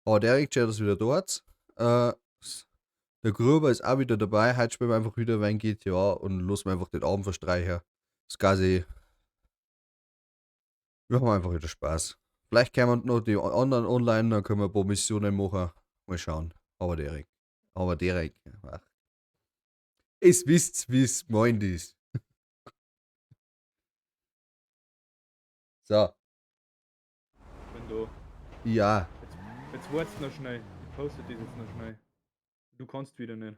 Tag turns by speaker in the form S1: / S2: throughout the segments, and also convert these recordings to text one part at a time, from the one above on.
S1: Aber Derek, schön, dass du wieder dort. Äh, der Gruber ist auch wieder dabei. Heute spielen wir einfach wieder ein GTA und lassen wir einfach den Abend verstreichen. Das ist quasi. Wir haben einfach wieder Spaß. Vielleicht kommen noch die anderen online, dann können wir ein paar Missionen machen. Mal schauen. Aber Derek. Aber Derek. Ach. Es wisst, wie es gemeint ist. So.
S2: Bin da.
S1: Ja.
S2: Jetzt wart's noch schnell. Ich poste das jetzt noch schnell. Du kannst wieder nicht.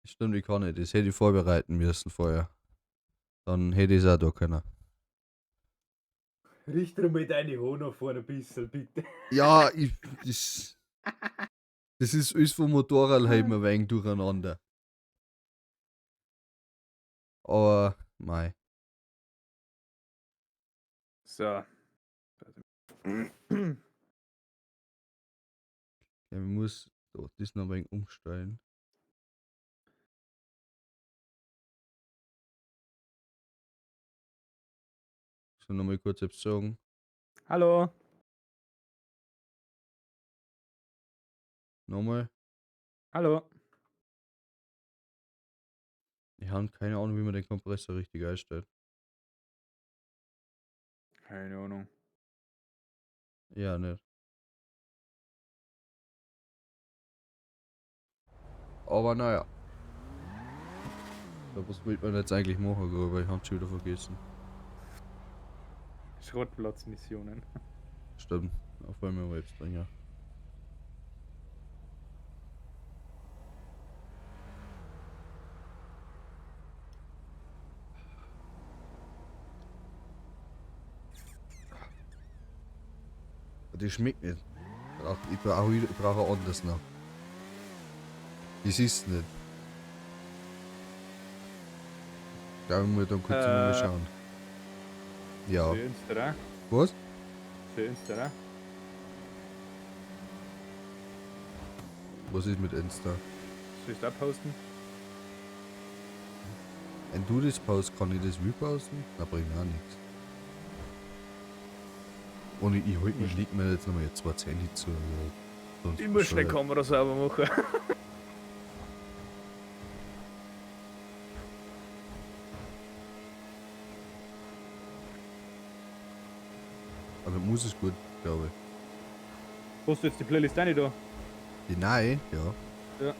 S1: Stimmt, ich kann nicht. Das hätte ich vorbereiten müssen vorher. Dann hätte ich es auch da können.
S2: Richte mal deine Haare nach vorne ein bisschen, bitte.
S1: Ja, ich. Das ist alles vom Motorrad halt ein wenig durcheinander. Aber, mei.
S2: So.
S1: Ja, ich muss das noch ein wenig umstellen. So, nochmal kurz etwas sagen.
S2: Hallo.
S1: Nochmal.
S2: Hallo.
S1: Ich habe keine Ahnung, wie man den Kompressor richtig einstellt.
S2: Keine Ahnung.
S1: Ja, nicht. Aber naja. Ja, was wollte man jetzt eigentlich machen, aber ich hab's schon wieder vergessen.
S2: Schrottplatzmissionen.
S1: Stimmt, auf einmal Webs drin, ja. Die schmeckt nicht. Ich brauche ein anderes noch. Das ist nicht. Ich glaube, ich muss dann kurz noch mal schauen. Ja.
S2: Für Insta,
S1: Was?
S2: Für Insta,
S1: Was ist mit Insta?
S2: Soll ich da posten?
S1: Wenn du das postest, kann ich das reposten? Da bringt auch nichts. Und ich leg mir jetzt nochmal jetzt zwei Handy zu. Also,
S2: Ich muss schnell Kamera sauber machen.
S1: Aber muss es gut, glaube ich.
S2: Hast du jetzt die Playlist auch nicht da?
S1: Die neue, ja.
S2: Ja.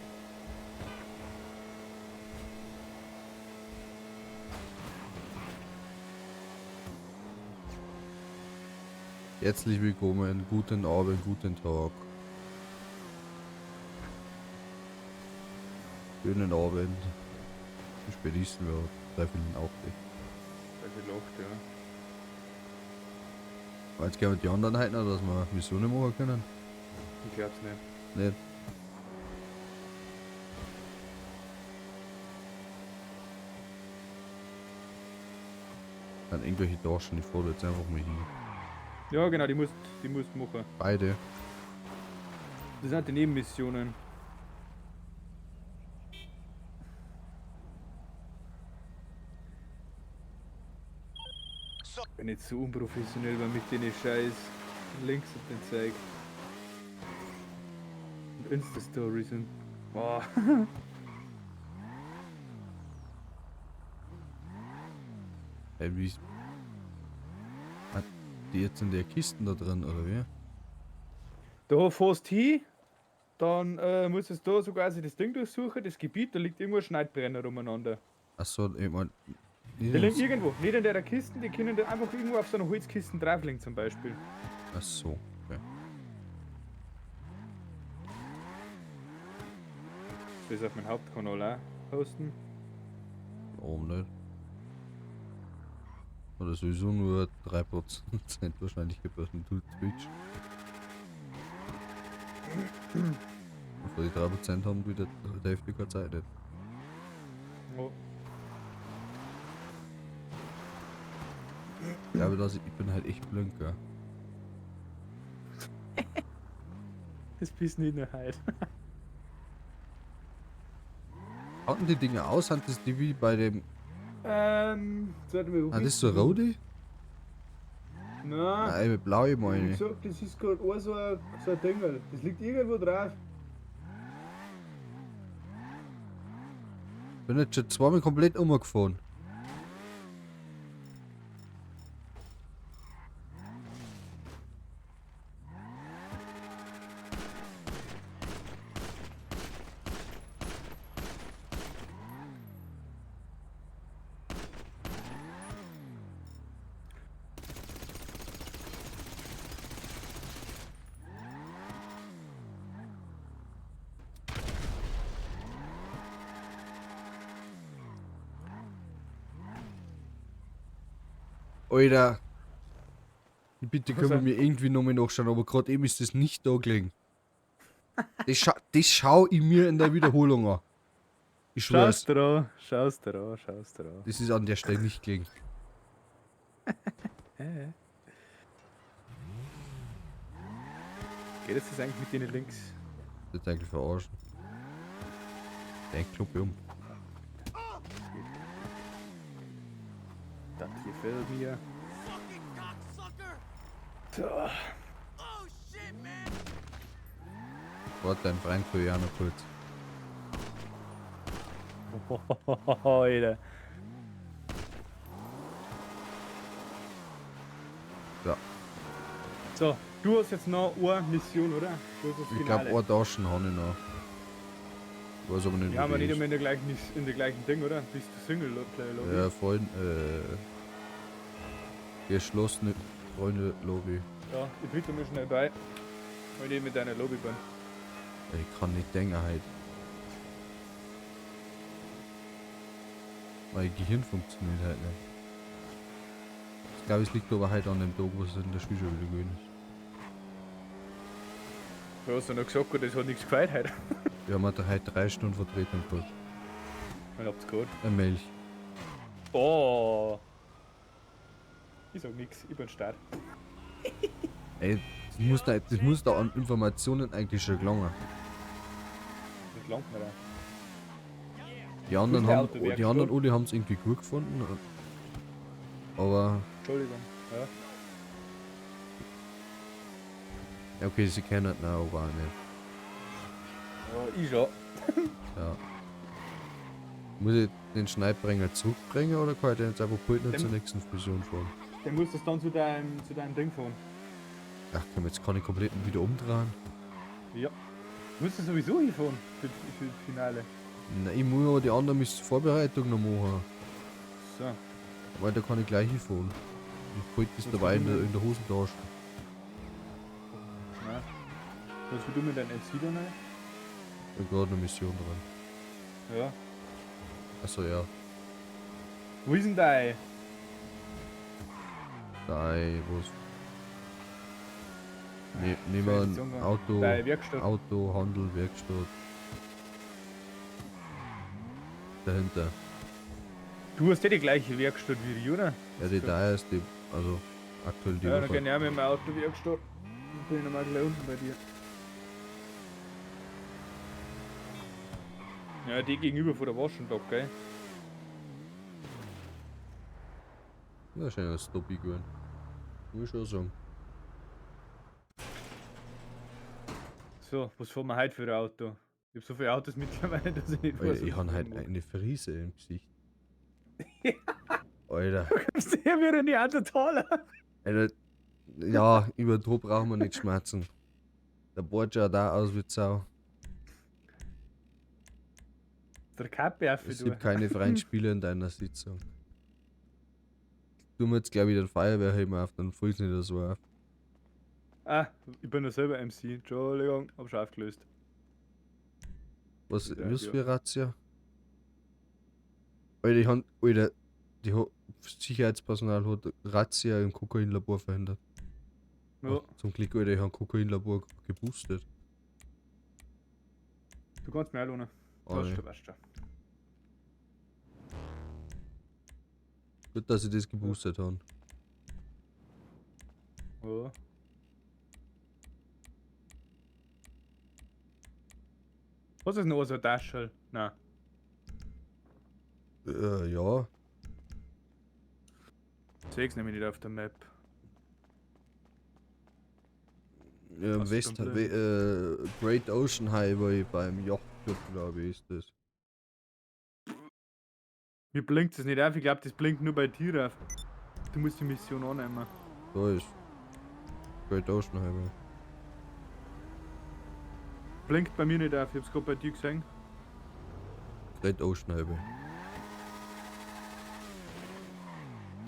S1: Herzlich willkommen, guten Abend, guten Tag. Schönen Abend. Wie spät ist denn überhaupt? 7:45.
S2: 7:45, ja.
S1: Jetzt gehen wir die anderen heute noch, dass wir Missionen machen können?
S2: Ich glaub's nicht.
S1: Nicht? Dann irgendwelche Taschen, ich fahre jetzt einfach mal hin.
S2: Ja, genau, die musst machen.
S1: Beide.
S2: Das sind die Nebenmissionen. Ich bin nicht so unprofessionell, weil mit den scheiß Links und den Zeug. Und Insta-Stories und. Boah.
S1: Ey, wie. Hat die jetzt in der Kisten da drin, oder wie?
S2: Da fährst du hin, dann musst du da so quasi das Ding durchsuchen, das Gebiet, da liegt irgendwo ein Schneidbrenner umeinander.
S1: Achso, ich mein.
S2: Die liegen irgendwo, nicht in der Kiste, die können da einfach irgendwo auf so einer Holzkiste drauflegen zum Beispiel.
S1: Ach so, okay.
S2: Das ist auf meinem Hauptkanal auch posten.
S1: Warum nicht? Oder sowieso nur 3% wahrscheinlich gepostet Twitch. Und für die 3% haben wieder die Hälfte keine Zeit nicht.
S2: Oh.
S1: Ja, aber das, ich bin halt echt blind, gell?
S2: Das bist nicht nur heute.
S1: Hauten die Dinge aus? Sind das die wie bei dem.
S2: Sollten wir
S1: Ah, das ist so Rode?
S2: Nein, Nein.
S1: Nein, mit blau
S2: Ich hab
S1: meine ich.
S2: gesagt, das ist gerade auch so ein Ding. Das liegt irgendwo drauf.
S1: Bin jetzt schon zweimal komplett umgefahren. Alter. Bitte können wir mir irgendwie nochmal nachschauen, aber gerade eben ist das nicht da gelegen. Das schau ich mir in der Wiederholung an. Ich schwör's.
S2: Schaust du an, schaust du an, schaust du an.
S1: Das ist an der Stelle nicht gelegen.
S2: Geht jetzt das eigentlich mit denen links?
S1: Das ist eigentlich verarschen. Den Kloppe um.
S2: Das gefällt mir. So.
S1: Warte, dein Freund will ja noch kurz.
S2: Alter.
S1: Ja.
S2: So, du hast jetzt noch eine Mission, oder? Du hast das
S1: Ich glaube,
S2: Finale.
S1: eine Taschen habe ich noch. Ich weiß aber nicht,
S2: Ja,
S1: wo
S2: aber
S1: die
S2: nicht
S1: ist.
S2: immer in der gleichen Ding, oder? Bist du Single Player Lobby?
S1: Ja, vorhin, geschlossene Freunde Lobby.
S2: Ja, ich tritt mir schnell bei, weil ich mit deiner Lobby bin.
S1: Ich kann nicht denken heute. Mein Gehirn funktioniert halt nicht. Ich glaube, es liegt aber heute an dem Tag, wo es in der Schule schon wieder gewesen ist.
S2: Du hast ja noch gesagt, das hat nichts gefällt heute.
S1: Wir haben da heute 3 Stunden Vertretung gehabt.
S2: Ich hab's gehört.
S1: Eine Milch.
S2: Oh. Ich sag nix, ich bin stark.
S1: Ey, das muss da an Informationen eigentlich schon gelangen.
S2: Das langt mir auch.
S1: Die anderen
S2: der
S1: haben,
S2: Autowerkstatt?
S1: die anderen alle haben's irgendwie gut gefunden. Aber.
S2: Entschuldigung, ja.
S1: Ja, okay, sie kennen es aber auch nicht.
S2: Ja, ich schon.
S1: Ja. Muss ich den Schneidbringer zurückbringen oder kann ich den jetzt einfach bald noch zur nächsten Fusion fahren?
S2: Dann musst du dann zu deinem Ding fahren.
S1: Ach komm, jetzt kann ich komplett wieder umdrehen.
S2: Ja. Du musst du sowieso hinfahren für das Finale.
S1: Na, ich muss aber die anderen Vorbereitung noch machen.
S2: So.
S1: Weil da kann ich gleich hinfahren. Ich halte das
S2: Was
S1: dabei
S2: du
S1: in der Hosentasche.
S2: Ja. Was willst du mit deinem MC da rein?
S1: Da gerade eine Mission dran.
S2: Ja.
S1: Achso, ja.
S2: Wo ist denn dein?
S1: Nein, wo ist. Ne, nehmen wir ein Auto,
S2: Deine Werkstatt.
S1: Auto, Handel, Werkstatt. Dahinter.
S2: Du hast ja die gleiche Werkstatt wie die, oder?
S1: Ja, die da ist die, also aktuell die.
S2: Ja, dann
S1: Woche.
S2: geh ich auch mit meinem Auto-Werkstatt. Dann bin ich nochmal gleich unten bei dir. Ja, die gegenüber von der Waschendock, gell?
S1: Ja, schön, dass Stoppi geworden. Muss ich schon sagen.
S2: So, was fahren wir heute für ein Auto? Ich hab so viele Autos mittlerweile, dass ich nicht
S1: Alter,
S2: weiß,
S1: ich
S2: was
S1: hab halt
S2: mag.
S1: eine Friese im Gesicht. Alter.
S2: Kommst du her wie ein Neandertaler?
S1: Alter. Ja, über den brauchen wir nicht schmerzen. Der bohrt ja da aus wie Sau.
S2: Der Kappe auf
S1: Es
S2: du.
S1: gibt keine freien Spieler in deiner Sitzung. Du mir jetzt gleich wieder den Feuerwehrhelm auf, dann fühlst du nicht so auf.
S2: Ah, ich bin ja selber MC. Entschuldigung, hab schon aufgelöst.
S1: Was,
S2: Ja,
S1: was
S2: ja.
S1: für Razzia? Alter, ich hab, Alter, die Sicherheitspersonal hat Razzia im Kokainlabor verhindert.
S2: Ja,
S1: Ach, zum Glück, Alter, ich hab Kokainlabor geboostet.
S2: du kannst mir auch lohnen.
S1: Oh,
S2: Passt
S1: nee.
S2: schon, passt schon.
S1: Gut, dass ich das geboostet habe.
S2: Ja. Was ist noch so ein Taschel? Nein.
S1: Ja.
S2: Seh's nämlich nicht auf der Map.
S1: Ja, West, Great Ocean Highway beim Yachtclub, glaube ich, ist das.
S2: Mir blinkt es nicht auf, ich glaube, das blinkt nur bei dir auf. Du musst die Mission annehmen.
S1: Da ist Great Ocean Highway.
S2: Blinkt bei mir nicht auf, ich hab's gerade bei dir gesehen.
S1: Great Ocean Highway.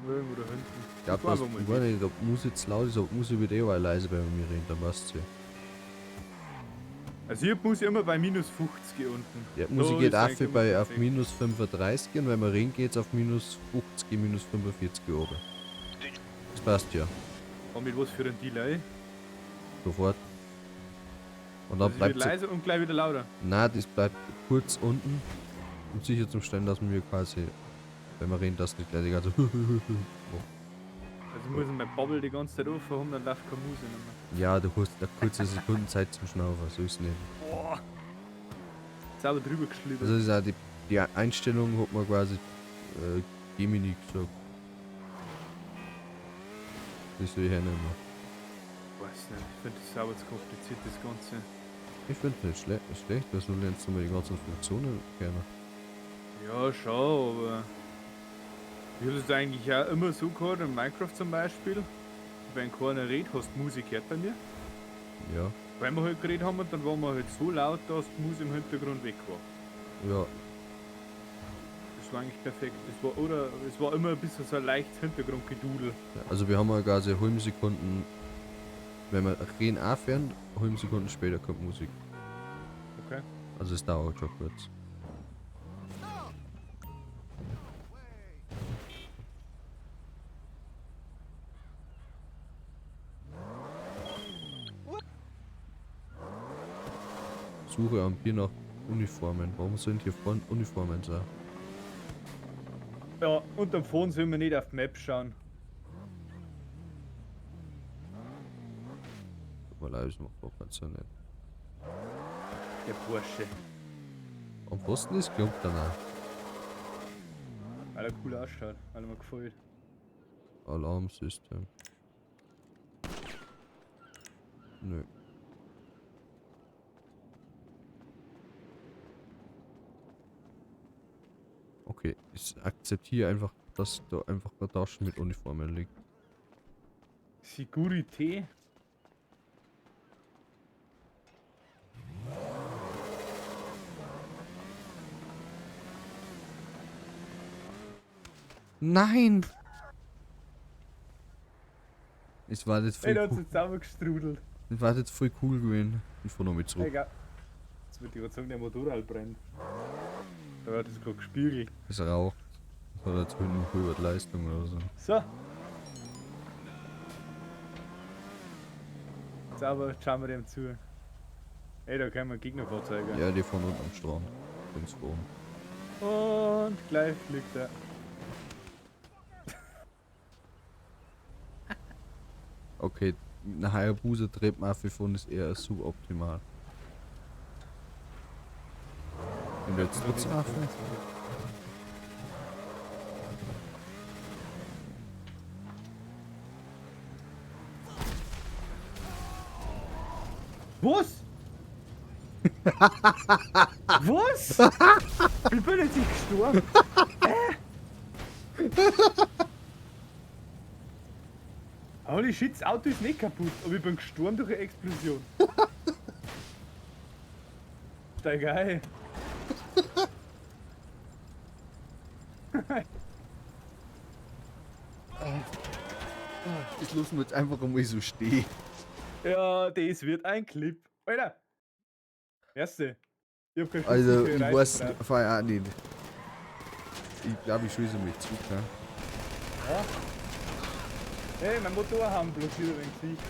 S2: Irgendwo da hinten.
S1: Ich glaub, das, ich weiß nicht, ob Musik zu laut ist, ob Musik wird eh auch leise bei mir reden, dann passt ja.
S2: Also ich muss immer bei minus 50 unten.
S1: Ja, Musik geht auch bei auf minus 35 und wenn wir reden, geht's auf minus 50, minus 45 oben. Das passt ja.
S2: Und mit was für ein Delay?
S1: Sofort. Und dann
S2: also
S1: bleibt
S2: leise und gleich wieder lauter.
S1: Nein, das bleibt kurz unten, um sicher zu stellen, dass wir quasi, wenn wir reden, dass nicht gleich die ganze
S2: Also muss ich mein Bubble die ganze Zeit offen haben, dann läuft keine Musik mehr.
S1: Ja, du hast eine kurze Sekunden Zeit zum Schnaufen, so ist es nicht.
S2: Boah! Sauber drüber geschlittert.
S1: Also das ist auch die Einstellung, hat man quasi Gemini gesagt. Das soll ich hernehmen.
S2: Ich weiß nicht, ich finde das sauber zu kompliziert, das Ganze.
S1: Ich finde es nicht schlecht, weil so lernst du mal die ganzen Funktionen kennen.
S2: Ja, schon, aber... Ich habe das eigentlich auch immer so gehabt, in Minecraft zum Beispiel. Wenn keiner redet, hast du Musik gehört bei mir.
S1: Ja.
S2: Weil wir halt geredet haben und dann waren wir halt so laut, dass die Musik im Hintergrund weg war.
S1: Ja.
S2: Das war eigentlich perfekt. Das war, oder es war immer ein bisschen so ein leichtes Hintergrundgedudel.
S1: Ja, also wir haben ja quasi halbe Sekunden, wenn wir reden aufhören, halbe Sekunden später kommt Musik.
S2: Okay.
S1: Also es dauert schon kurz. Suche am Bier nach Uniformen. Warum sind hier vorne Uniformen so?
S2: Ja, und am Phone sollen wir nicht auf die Map schauen.
S1: Tut mir leid, das macht doch ganz so nicht.
S2: Der Porsche.
S1: Am Pfosten ist klump danach.
S2: Weil er cool ausschaut, weil er mir gefällt.
S1: Alarmsystem. Nö. Okay, ich akzeptiere einfach, dass da einfach eine Tasche mit Uniformen liegt.
S2: Security?
S1: Nein! Es war jetzt voll
S2: Ey, da hat's
S1: cool.
S2: jetzt zusammengestrudelt.
S1: Es war jetzt voll cool gewesen. Ich fahr noch mit zurück.
S2: Egal. Jetzt wird die gerade sagen, der Motorrad brennt. Da wird das gerade gespiegelt.
S1: Es raucht. Das hat jetzt hinten über die Leistung oder so.
S2: So. Jetzt aber schauen wir dem zu. Ey, da können wir Gegnerfahrzeuge.
S1: Ja, die fahren unten am Strand. Links oben.
S2: Und gleich fliegt er.
S1: Okay, eine Hayabusa dreht man von ist eher suboptimal. Wenn du jetzt trotzdem auf.
S2: Was? Was? Wie bin ich gestorben? Hä? Holy shit, das Auto ist nicht kaputt, aber ich bin gestorben durch eine Explosion. Steig ein.
S1: Das lassen wir jetzt einfach einmal so stehen.
S2: Ja, das wird ein Clip. Alter! Erste. Ich hab keine
S1: Also,
S2: Schuss
S1: ich
S2: für
S1: weiß
S2: Reifen
S1: vorher auch nicht. Ich glaube, ich schieße mich zu, ne?
S2: Ja. Hey, mein Motorhaben blockiert mein Gesicht.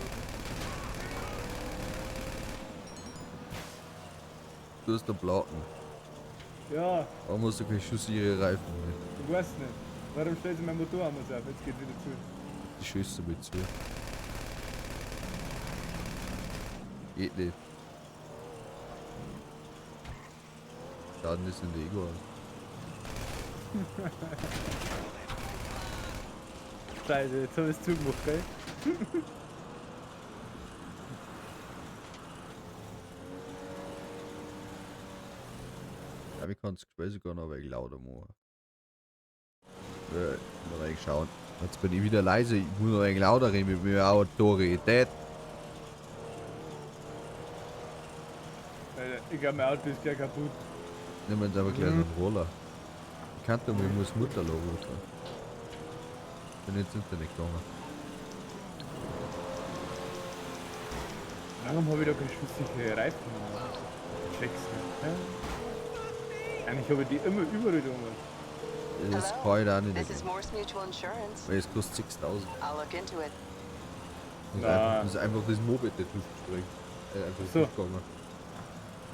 S1: Du hast da Platten.
S2: Ja.
S1: Warum hast du keine schusssichere Reifen mit?
S2: Ich weiß nicht. Warum stellt sich mein Motorhaben auf? Jetzt geht's wieder zu.
S1: Die Schüsse mit zu. Geht nicht. Schaden ist in Lego aus.
S2: Scheiße, jetzt hab ich's zugemacht, gell?
S1: Ja, ich kann das Gespräch sogar noch ein wenig lauter machen. Ja, ich muss eigentlich schauen. Jetzt bin ich wieder leise, ich muss noch ein wenig lauter reden mit meiner Autorität.
S2: Alter, ich glaube, mein Auto ist gleich kaputt.
S1: Nehmen wir jetzt aber gleich einen Roller. Ich kann doch, ich muss Mutter rufen. Bin jetzt Internet gegangen.
S2: Warum habe ich da keine schusssichere Reifen? Ich check's nicht. Ja? Eigentlich habe ich die immer überall da.
S1: Das kann ich da auch nicht
S3: This is
S1: erkennen.
S3: Morse Mutual Insurance.
S1: Weil es kostet 6000.
S3: I'll look into it.
S1: Das ist,
S2: Na.
S1: einfach, das ist einfach das Moped nicht durchgesprengt. Einfach
S2: So.
S1: durchgegangen.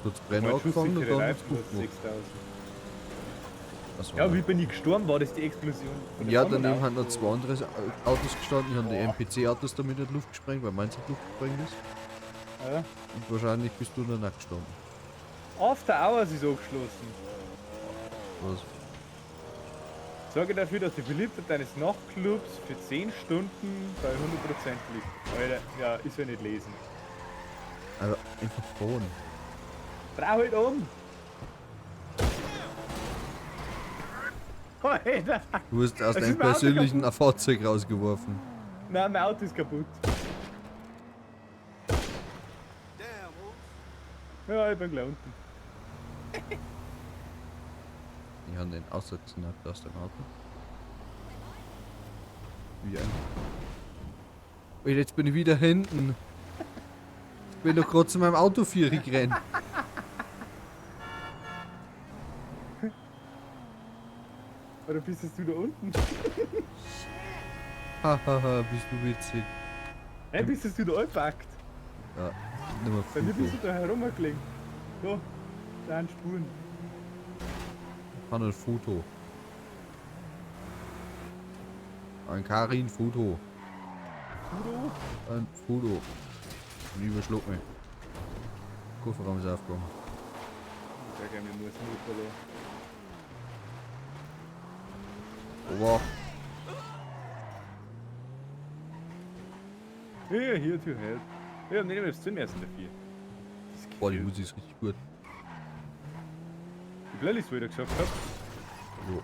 S1: Hat's brennen
S2: Mein
S1: angefangen und
S2: schusssichere
S1: dann hat's
S2: Reifen
S1: gut
S2: kostet
S1: gemacht.
S2: 6000.
S1: Das war
S2: Ja, wie bin ich gestorben? War das die Explosion? von dem
S1: Ja,
S2: anderen
S1: daneben haben noch
S2: Auto?
S1: zwei andere Autos gestanden. Die haben die NPC-Autos damit in die Luft gesprengt, weil meins in die Luft gesprengt ist.
S2: Ja.
S1: Und wahrscheinlich bist du danach gestorben.
S2: After Hours ist angeschlossen.
S1: Was?
S2: Sorge dafür, dass die Beliebtheit deines Nachtclubs für 10 Stunden bei 100% liegt. Alter, ja, ist ja nicht lesen.
S1: Also einfach fahren.
S2: Dreh halt um! Alter!
S1: Du wirst aus
S2: Es
S1: deinem
S2: ist mein Auto
S1: persönlichen Fahrzeug rausgeworfen.
S2: Nein, mein Auto ist kaputt. Ja, ich bin gleich unten.
S1: Ich habe den ausgeknackt aus dem Auto. Wie ein. Ui, jetzt bin ich wieder hinten. Ich bin doch gerade zu meinem Auto vierig gerannt.
S2: Oder bist du da unten?
S1: Hahaha, bist du witzig.
S2: Hey, bist du da angepackt?
S1: Ja, nimm mal
S2: Bei mir bist
S1: Foto.
S2: du da herumgelegen. So, da sind Spuren.
S1: Ich habe ein Foto. Ein Karin Foto.
S2: Foto?
S1: Ein Foto. Und überschlag mich. Kofferraum ist aufgegangen.
S2: Ich sag ja, mir muss Mutter da.
S1: Oha.
S2: Hier, here to help. Wir haben nicht mehr das ersten dafür. Das
S1: Boah, die
S2: killt.
S1: Musik ist richtig gut.
S2: Die Playlist wieder geschafft hab.
S1: Jo.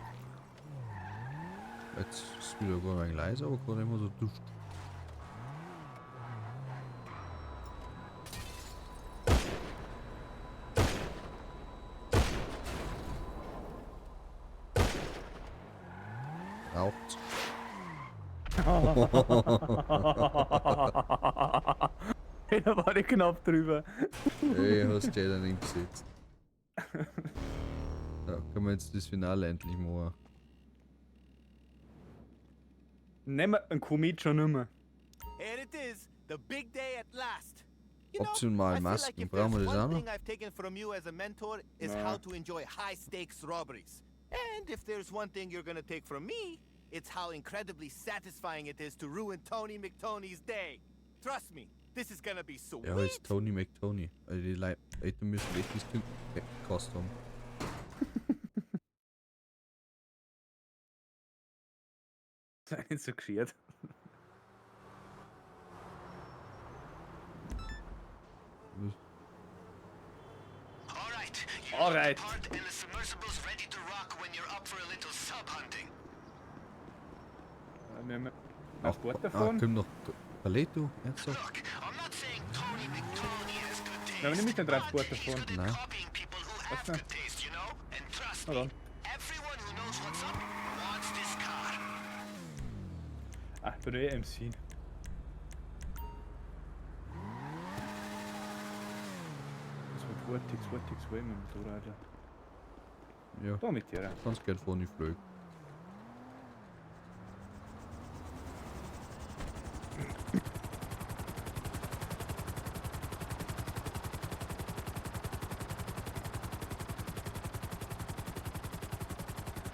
S1: Jetzt ist wieder gar nicht leise, aber gerade immer so duscht. Raucht's.
S2: Da war ich knapp drüber.
S1: Ey, hast du ja daneben gesetzt. Da können wir jetzt das Finale endlich machen.
S2: Nehmen wir einen Komet schon nimmer.
S4: Here it is, the big day at last. You know,
S1: Optional
S4: I feel like
S1: Masken,
S4: if
S1: brauchen wir
S4: there's
S1: das auch
S4: one
S1: noch?
S4: thing I've taken from you as a mentor is
S2: Nah.
S4: how to enjoy high-stakes robberies. And if there's one thing you're gonna take from me, it's how incredibly satisfying it is to ruin Tony McTony's day. Trust me, this is gonna be sweet.
S1: Ja, ist Tony McTony. Also die Leute müssen echt das Kind gekostet haben.
S2: Sei nicht so geschert.
S1: Was?
S4: All right, you
S2: All
S4: look the
S2: right.
S4: part and the submersible's ready to rock when you're up for a little sub hunting.
S2: Wir haben
S1: Ach,
S2: Transport
S1: ah,
S2: davon.
S1: kommt noch Paleto? Ernsthaft?
S4: Look, I'm not saying Tony McTony has good taste.
S2: Nein, wir nehmen nicht den Transport
S4: but he's
S2: davon.
S4: good at
S1: Nein.
S4: copying people who
S2: Was
S4: have
S2: denn?
S4: good taste, you know? And trust
S2: Na
S4: me,
S2: dann.
S4: everyone who knows what's up wants this car.
S2: Ah, bin eh MC. Das wird Vortex, Vortex, wo immer mit Motorrad.
S1: Ja,
S2: Da mit dir.
S1: ganz gern vorne fliegen.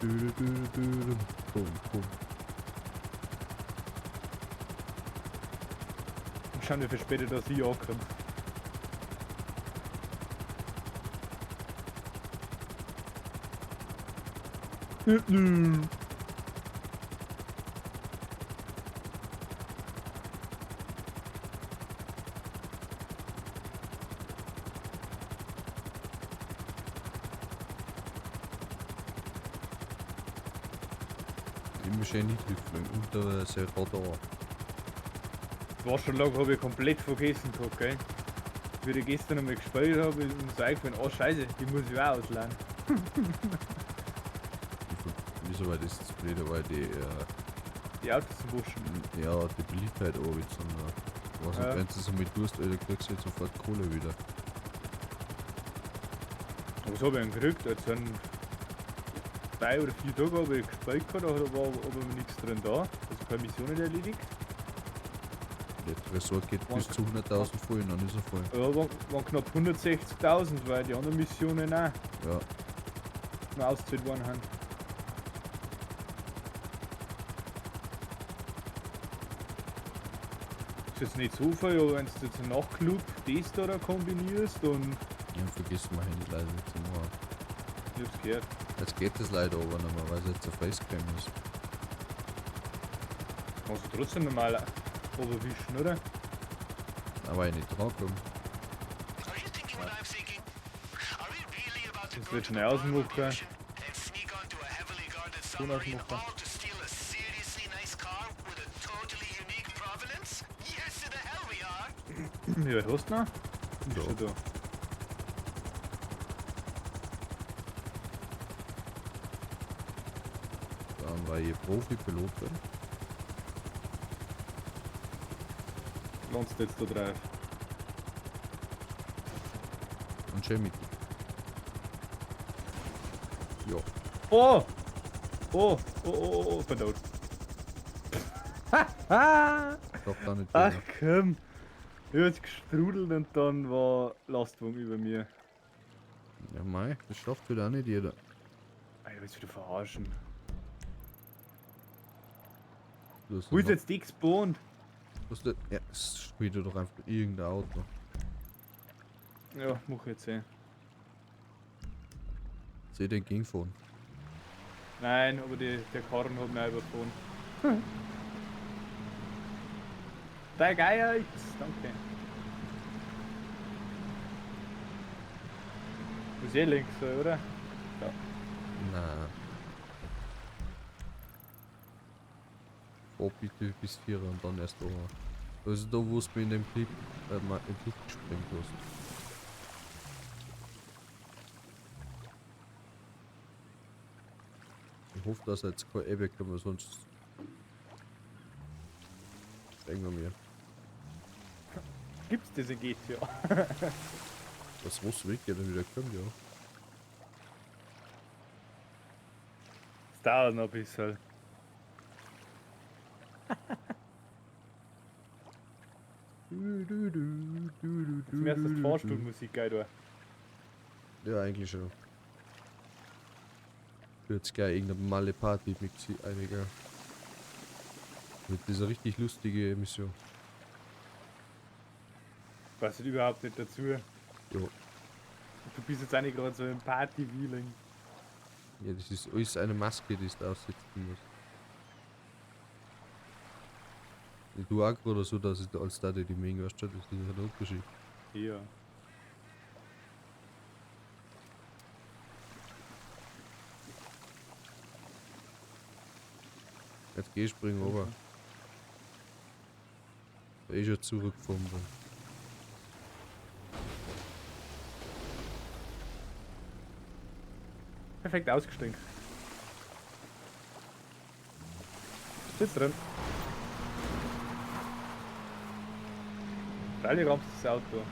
S1: Du, du, du, du, Boom, boom.
S2: Und schauen, wie viel später dass ich ankomme. Mhm.
S1: Immer schön niedrig fliegen, unter sein Radar.
S2: Das war schon lange, habe ich komplett vergessen gehabt, gell? Wie ich gestern einmal gespielt habe, ist mir so eingefallen, oh scheiße, die muss ich auch ausleihen.
S1: Wieso war das das Blöde, weil die,
S2: Die Autos zum Waschen.
S1: ja, die Beliebtheit runter, sondern was
S2: Ja.
S1: wenn du so mit tust, Alter, kriegst du jetzt sofort Kohle wieder.
S2: Aber was habe ich denn gekriegt? Jetzt sind 3 oder 4 Tage habe ich gespielt gehabt, da war aber nichts drin da. Also keine Missionen erledigt.
S1: Der Tresor geht bis zu 100.000 voll, dann ist er voll.
S2: Ja, waren knapp 160.000, weil die anderen Missionen auch
S1: Ja,
S2: noch ausgezahlt worden sind. Ist jetzt nicht so viel, aber wenn du jetzt einen Nachtclub das da kombinierst und.
S1: ja, vergiss mein Handy leider zu machen.
S2: Ich hab's gehört.
S1: Jetzt geht das leider aber nicht mehr, weil es jetzt eine Facecam ist.
S2: Kannst du trotzdem normal überwischen, oder?
S1: Aber ich nicht dran komme.
S2: Das wird schnell ausmachen. Ton ausmachen. Wie weit hast du noch? Bist
S1: Ja.
S2: du da?
S1: Dann war ich Profi-Pilot bin.
S2: Landest du jetzt da drauf?
S1: Und schön mit. Ja.
S2: Oh! Oh! Oh, oh, oh, oh, bin tot. Ha!
S1: Doch da nicht
S2: Ach
S1: drin.
S2: komm! Ich hab's gestrudelt und dann war Lastwagen über mir.
S1: Ja mei, das schafft wieder auch nicht jeder.
S2: Alter, willst du wieder verarschen?
S1: Du hast
S2: Wo ist
S1: noch-
S2: jetzt die gespawnt?
S1: Was denn? Ja, es spielt doch einfach irgendein Auto.
S2: Ja, mach ich jetzt eh.
S1: Seh den gegenfahren.
S2: Nein, aber der Karren hat mich auch überfahren. Der Geier X, danke. Muss eh links sein, oder? Ja.
S1: Nein. Oh, bitte bis 4 und dann erst da. Also da, wo es mir in dem Clip mal in die Luft gesprengt hast. Ich hoffe, dass jetzt kein Ebbe kommt, sonst sprengen wir mir.
S2: Gibt's diese GTA?
S1: Das muss wirklich dann wieder kommen, ja.
S2: Es dauert noch ein bisschen. Jetzt müsstest du Fahrstuhlmusik geil da.
S1: Ja, eigentlich schon. Jetzt gleich irgendeine Malle Party mit einiger. Mit dieser richtig lustige Mission.
S2: Passt überhaupt nicht dazu.
S1: Jo.
S2: Du bist jetzt eigentlich gerade so im Party-Feeling.
S1: Ja, das ist alles eine Maske, die du aufsetzen musst. Ich tue auch gerade so, dass ich da als da die Menge, weißt du, das ist ein Unterschied.
S2: Ja.
S1: Jetzt geh ich springen runter. Da ist ja zurückgefahren bin.
S2: Perfekt ausgestiegen. Sitzt drin. Freilich rammst das Auto.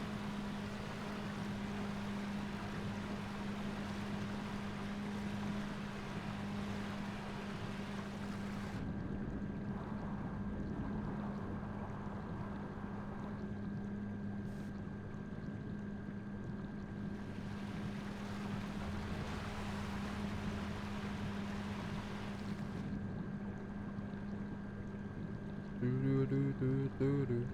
S1: Du, du, du, du, du.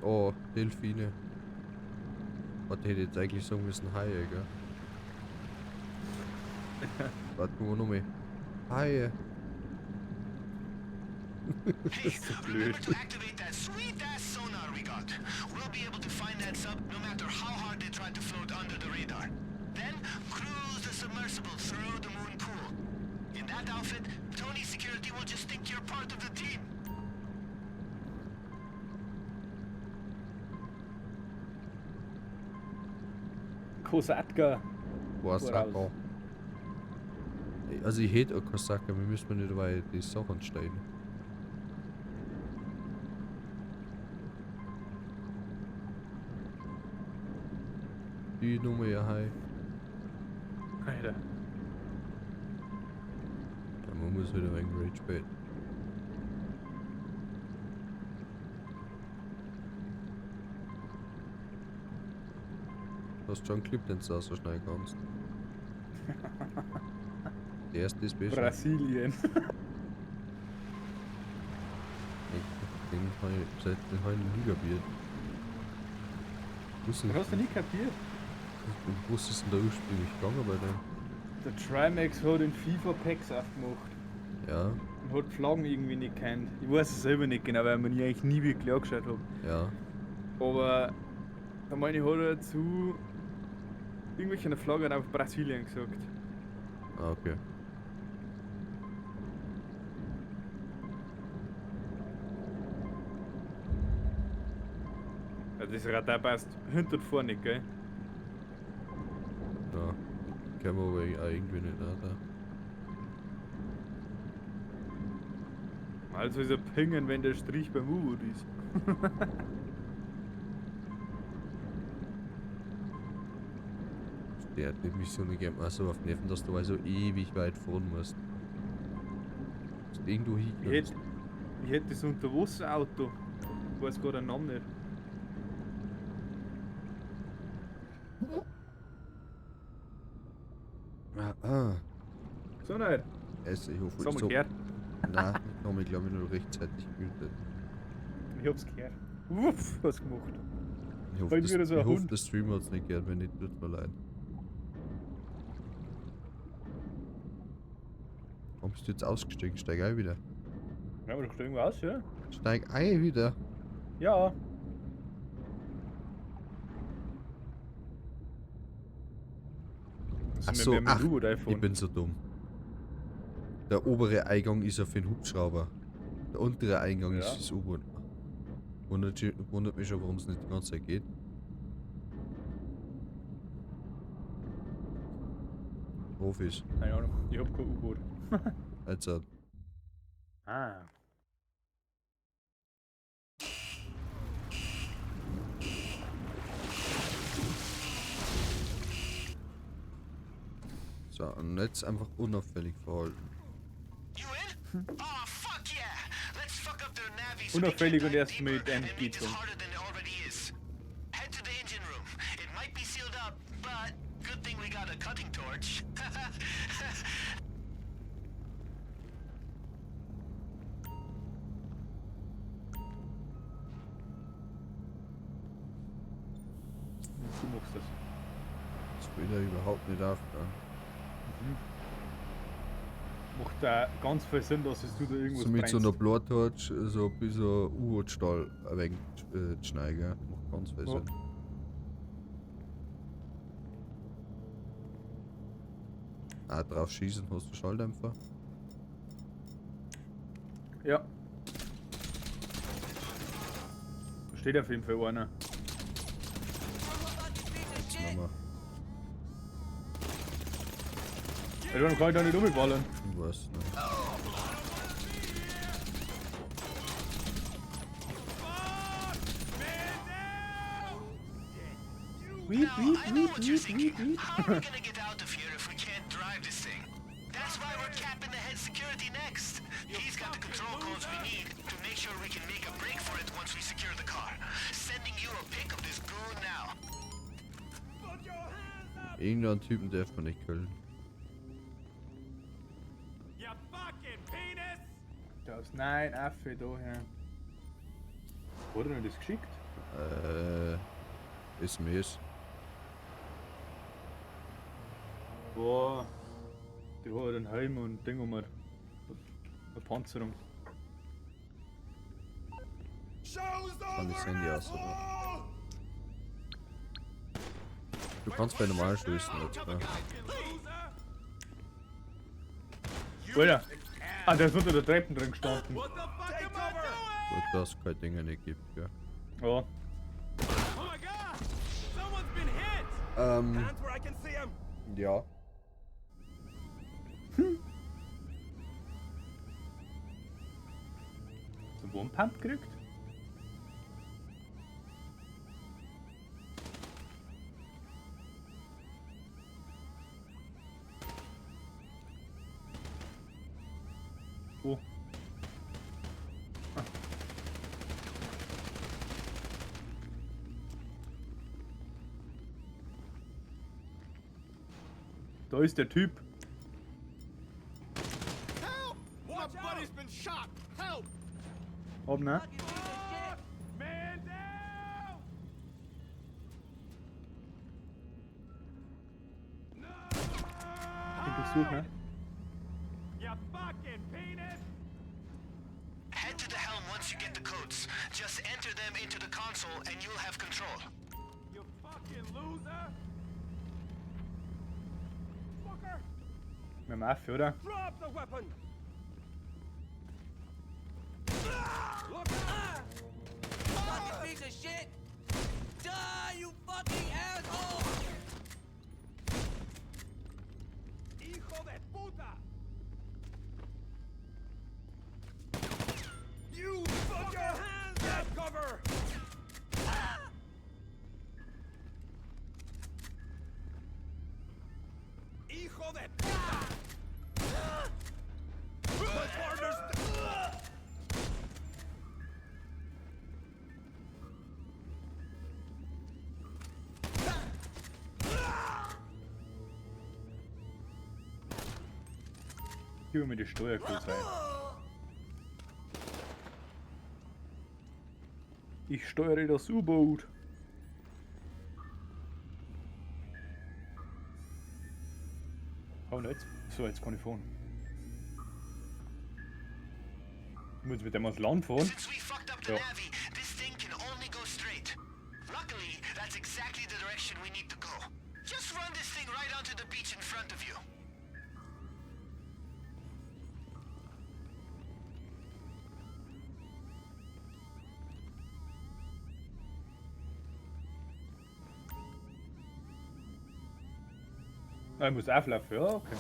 S1: Oh, Delfine. Warte, hätte ich jetzt eigentlich sagen müssen Haie, gell? Warte mal noch mal. Haie.
S4: Hey,
S2: so
S4: remember
S2: blöd.
S4: to activate that sweet ass sonar we got. We'll be able to find that sub no matter how hard they try to float under the radar. Then cruise the submersible through the moon pool. In that outfit, Tony security will just think you're part of the team.
S2: Kosatka.
S1: Kosaka. Also ich hätte auch Kosaka, wir müssen nicht weil die Sachen steigen. Die Nummer ja hi.
S2: Alter.
S1: Ja, man muss wieder ein wenig Rage bait. Du hast schon einen Clip, den du auch so schnell kannst. Der erste ist besser.
S2: Brasilien.
S1: Den habe ich, seit den habe ich noch nie kapiert. Wo ist denn,
S2: Das hast du nie kapiert.
S1: was ist denn da ursprünglich gegangen bei dem?
S2: Der Trimax hat in FIFA Packs aufgemacht.
S1: Ja,
S2: Und hat die Flaggen irgendwie nicht kennt. Ich weiß es selber nicht genau, weil ich mir die eigentlich nie wirklich angeschaut habe.
S1: ja.
S2: Aber da meine ich, hat er zu irgendwelchen Flaggen einfach Brasilien gesagt.
S1: Ah, okay.
S2: Ja, das Radar passt hinten und vorne nicht, gell?
S1: Ja. Kennen wir aber auch irgendwie nicht, oder?
S2: Also ist er pingen, wenn der Strich beim U-Boot ist.
S1: Der hat die Mission gegeben, also auf Nerven, dass du also ewig weit fahren musst. Dass du irgendwo
S2: Ich
S1: hinkommst.
S2: hätte, ich hätte das Unterwasserauto. Ich weiß gerade den Namen nicht.
S1: Ah, ah.
S2: So nicht.
S1: Also, ich hoffe,
S2: Das haben wir
S1: so.
S2: gehört.
S1: Nein, ich habe mich glaube ich nur rechtzeitig gemutet.
S2: Ich hab's gehört. Uff, was gemacht.
S1: Ich hoffe,
S2: Weil
S1: das,
S2: wieder so ein
S1: ich hoffe,
S2: Hund.
S1: der Stream hat's nicht gehört, wenn nicht, tut mir leid. Warum bist du jetzt ausgestiegen? Steig ein wieder.
S2: Ja, aber doch irgendwo aus, ja?
S1: Steig ein wieder.
S2: Ja.
S1: Ach so, ach, ich bin so dumm. Der obere Eingang ist auf den Hubschrauber. Der untere Eingang
S2: Ja.
S1: ist das U-Boot. Wundert mich schon, warum es nicht die ganze Zeit geht. Profis.
S2: Keine Ahnung, ich hab kein U-Boot.
S1: Also,
S2: Ah.
S1: so, und jetzt einfach unauffällig verhalten.
S4: You in? Oh, fuck yeah! Let's fuck up their navvies so they
S2: Unauffällig
S4: can't
S2: und
S4: dive
S2: erst mit
S4: deeper
S2: einem
S4: and make this
S2: Gizung.
S4: harder than it already is. Head to the engine room. It might be sealed up, but good thing we got a cutting torch.
S2: Du machst das.
S1: Das will er überhaupt nicht aufgehen.
S2: Macht da ganz viel Sinn, dass es du da irgendwas
S1: So mit so einer
S2: brennst.
S1: Blowtorch so ein bisschen U-Boot-Stahl ein wenig zu schneiden, gell? Macht ganz viel
S2: Ja.
S1: Sinn. Ah, drauf schießen, hast du Schalldämpfer?
S2: Ja. Da steht auf jeden Fall einer.
S1: Jetzt machen wir.
S2: Ey, warum kann ich da nicht umballern?
S1: Ich weiß nicht.
S2: Wiep,
S4: Now,
S2: wiep,
S4: I know
S2: wiep,
S4: what you're
S2: wiep, wiep,
S4: thinking.
S2: wiep.
S4: How are we gonna get out of here if we can't drive this thing? That's why we're capping the head security next. He's got the control codes we need to make sure we can make a break for it once we secure the car. Sending you a pic of this goon now.
S1: Irgendeinen Typen darf man nicht killen.
S5: You fucking penis!
S2: Da ist nein Affe da her. Hat er mir das geschickt?
S1: SMS.
S2: Boah. Die hat einen Helm und Ding um eine Panzerung.
S5: Show's
S1: Kann das
S5: over,
S1: Handy aus, oder?
S5: asshole!
S1: Du kannst bei normalen Schüssen jetzt,
S5: Cover
S1: ne?
S5: guy, loser! You
S2: Alter. Ah, der ist unter der Treppe drin gestanden.
S5: What the fuck am I doing?
S1: Gut, dass es keine Dinge nicht gibt, gell.
S2: Ja.
S5: Oh my god! Someone's been hit!
S6: Hands where I can see him.
S1: Ja.
S2: So einen One-Pump gekriegt? Oh. Ah. Da ist der Typ.
S6: Help! My buddy's been shot. Help!
S2: Hopp, ne?
S5: Man down!
S2: Ich durchsuch, ne?
S5: You fucking penis!
S4: Head to the helm once you get the codes. Just enter them into the console and you'll have control.
S5: You fucking loser!
S6: Fucker!
S2: Mit dem Affe, oder?
S6: Drop the weapon! Look out!
S7: Fucking piece of shit! Die, you fucking asshole!
S6: Hijo de puta! You fucker! Hands up! Cover! Hijo de puta! My partner's.
S2: Gib mir die Steuercodes ein. Ich steuere das U-Boot. Oh, ne, jetzt. So, jetzt kann ich fahren. Ich muss mit dem ans Land fahren.
S4: Since we fucked up the
S2: Ja.
S4: Navi, this thing can only go straight. Luckily, that's exactly the direction we need to go. Just run this thing right onto the beach in front of you.
S2: Ah, ich muss auflaufen, ja, okay.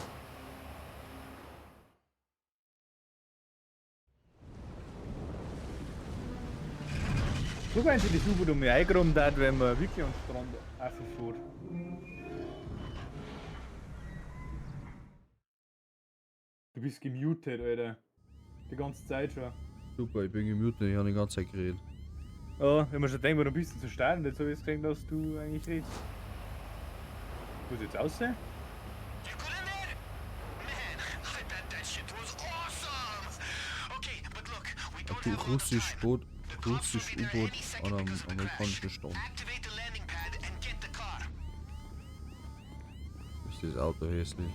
S2: So wenn sich das U-Boot um mich eingeräumt hat, wenn man wirklich am Strand auffährt. Du bist gemutet, Alter. Die ganze Zeit schon.
S1: Super, ich bin gemutet, ich habe die ganze Zeit geredet.
S2: Ja, wenn man schon denkt, warum bist du zu stark? Jetzt habe ich gesehen, dass du eigentlich redest. Muss jetzt aussehen?
S4: You good in there? Man, I bet that shit was awesome! Okay, but look, we don't
S1: Du
S4: have a lot of
S1: russisch
S4: time.
S1: Boot,
S4: The cops will
S1: russisch
S4: be there
S1: U-Boot
S4: any second
S1: an einem
S4: because of the crash.
S1: amerikanischen Strand.
S4: Activate the landing pad and get the car.
S1: Ist das Auto hässlich.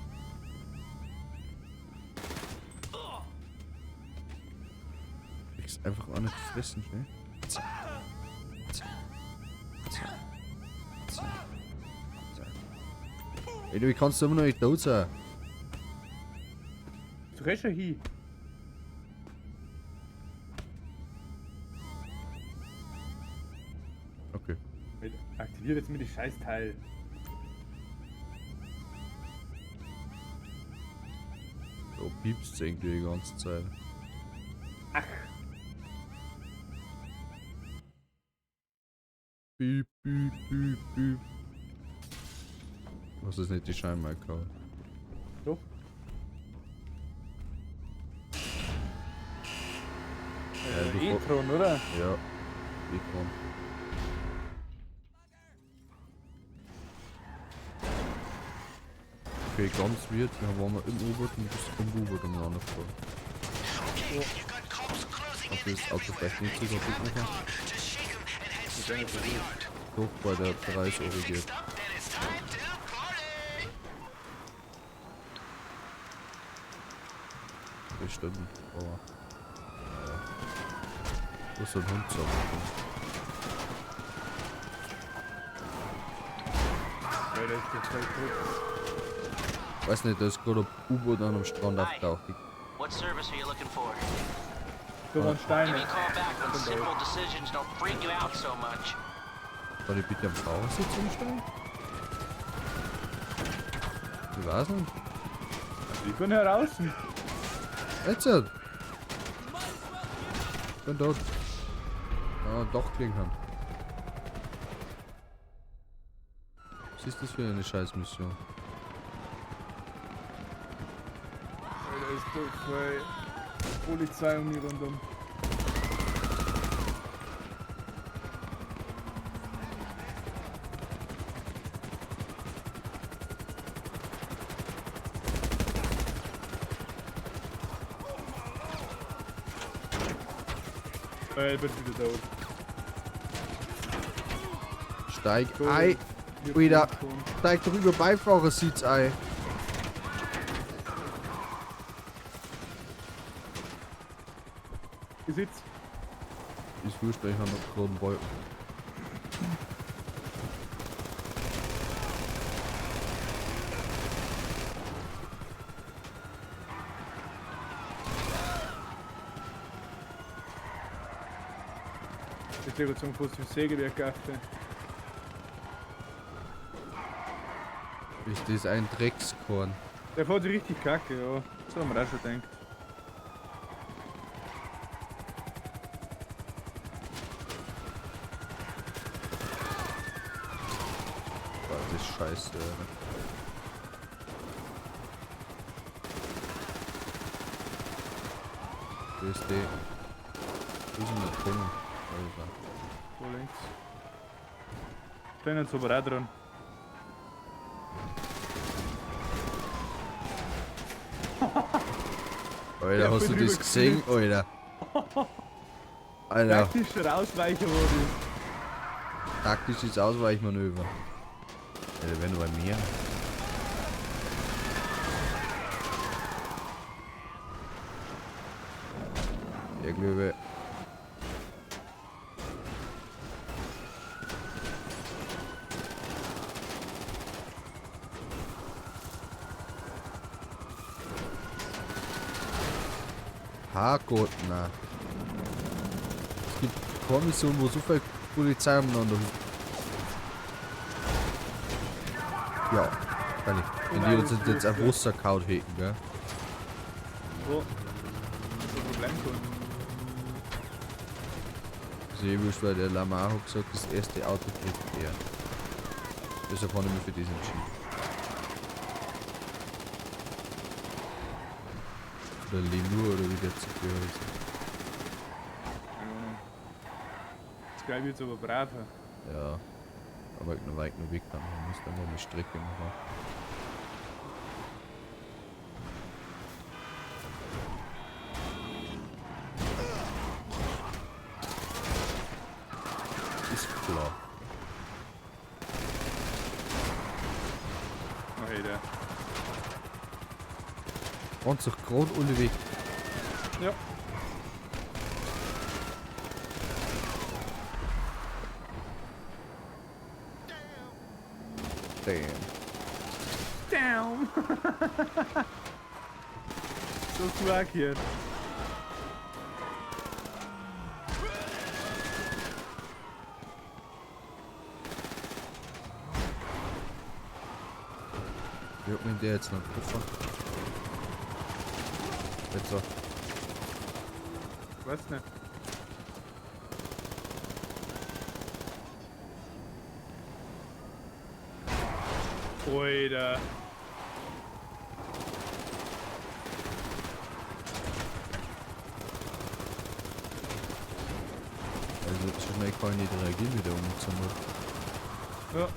S1: Kriegst einfach auch nicht gefressen, ne? Zack. Zack. Zack. Zack. Zack. Ey, du, wie kannst du immer noch nicht tot sein?
S2: Du gehst schon hin.
S1: Okay.
S2: Aktiviert jetzt mir die Scheißteil.
S1: Da piepst irgendwie die ganze Zeit.
S2: Ach.
S1: Piep, piep, piep, piep. Was ist nicht die Scheinmarke?
S2: Doch.
S1: Ja, du
S2: E-Tron, oder?
S1: Ja. E-Tron. Okay, ganz weird. Wir waren wir im U-Boot und bist vom U-Boot umeinander gefahren.
S4: Okay, you got cops closing
S1: Ob
S4: in
S1: das Auto
S4: everywhere.
S1: vielleicht nicht
S4: If
S1: so
S4: you
S1: kaputt
S4: have the
S1: machen.
S4: car, just shake 'em and head straight for the yard.
S1: Doch, bei der
S4: Get that
S1: Preis
S4: baby
S1: origiert.
S4: fixed up, then it's time to party!
S1: Bestimmt, aber. Naja. Da ist ein Hund zusammen.
S2: Ja, der ist doch voll tot.
S1: Weiß nicht, da ist gerade ein U-Boot an einem Strand aufgetaucht. Ich
S4: What service are you looking for?
S2: Da waren
S4: Give
S2: Steine.
S4: me a call back when simple decisions don't freak you out so much.
S1: Kann ich bitte am Fahrersitz umsteigen? Ich weiß nicht.
S2: Ich bin heraus.
S1: Jetzt! Bin tot. Ah, doch klingen kann. Was ist das für eine Scheißmission?
S2: Alter, ist doch voll Polizei um mich rundum. Ich bin wieder tot.
S1: Steig ein! Wieder. Steig doch über Beifahrersitz ein.
S2: Besitz.
S1: Ist wurscht, ich habe noch gerade einen Balken.
S2: Ich sehe zum Fuß im Sägewerk geachtet.
S1: Ist das ein Dreckskorn?
S2: Der fährt sich richtig kacke, ja. So haben wir auch schon gedacht.
S1: Boah, das ist scheiße, Alter. Das ist die. Wo ist denn der Tunnel? Da ist er.
S2: So links. Stehen jetzt aber auch dran.
S1: Alter,
S2: Der
S1: hast du
S2: voll
S1: das gesehen, Alter? Alter,
S2: Taktischer Ausweicher war das.
S1: taktisches Ausweichmanöver. Alter, wenn bei mir. Der glaube. Herrgott, na. Es gibt keine Mission, wo so viel Polizei umeinander hüpft. Ja, kann ich. Wenn die uns jetzt auf Wasser kaut hätten, gell?
S2: Wo? Das ist ein Problem gehabt.
S1: Also ich wurscht, weil der Lamar hat gesagt, das erste Auto kriegt er. Deshalb habe ich mich für das entschieden. Oder Lemur oder wie der zu heißt.
S2: Keine Ahnung. Das Geil wird's aber braver.
S1: Ja. Aber ich noch weit noch weg dann. Man muss dann noch eine Strecke machen. Ist klar.
S2: Alter.
S1: Und sich gerade alle weg.
S2: Ja.
S1: Damn.
S2: Down. So swag hier.
S1: Wie hat man der jetzt noch getroffen? Jetzt so.
S2: Weiß nicht. Alter.
S1: Also so schnell kann ich nicht reagieren mit der Umzündung.
S2: Ja.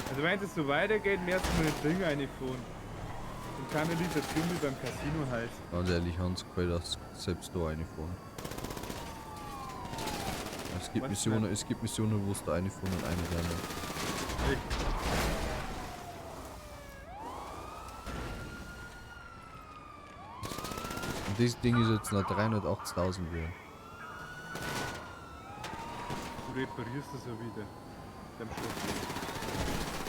S2: Also wenn es so weitergeht, mehr als mit den Ding reinfahren. Und Kanalisation wie beim Casino halt.
S1: Ganz ehrlich, Hans, gefällt das selbst da reinfahren. Es gibt
S2: Was
S1: Missionen,
S2: denn?
S1: es gibt Missionen, wo es da reinfahren und eine rennen.
S2: Echt?
S1: Und das Ding ist jetzt noch 380.000 wert.
S2: Du reparierst das ja wieder. Deinem Schloss.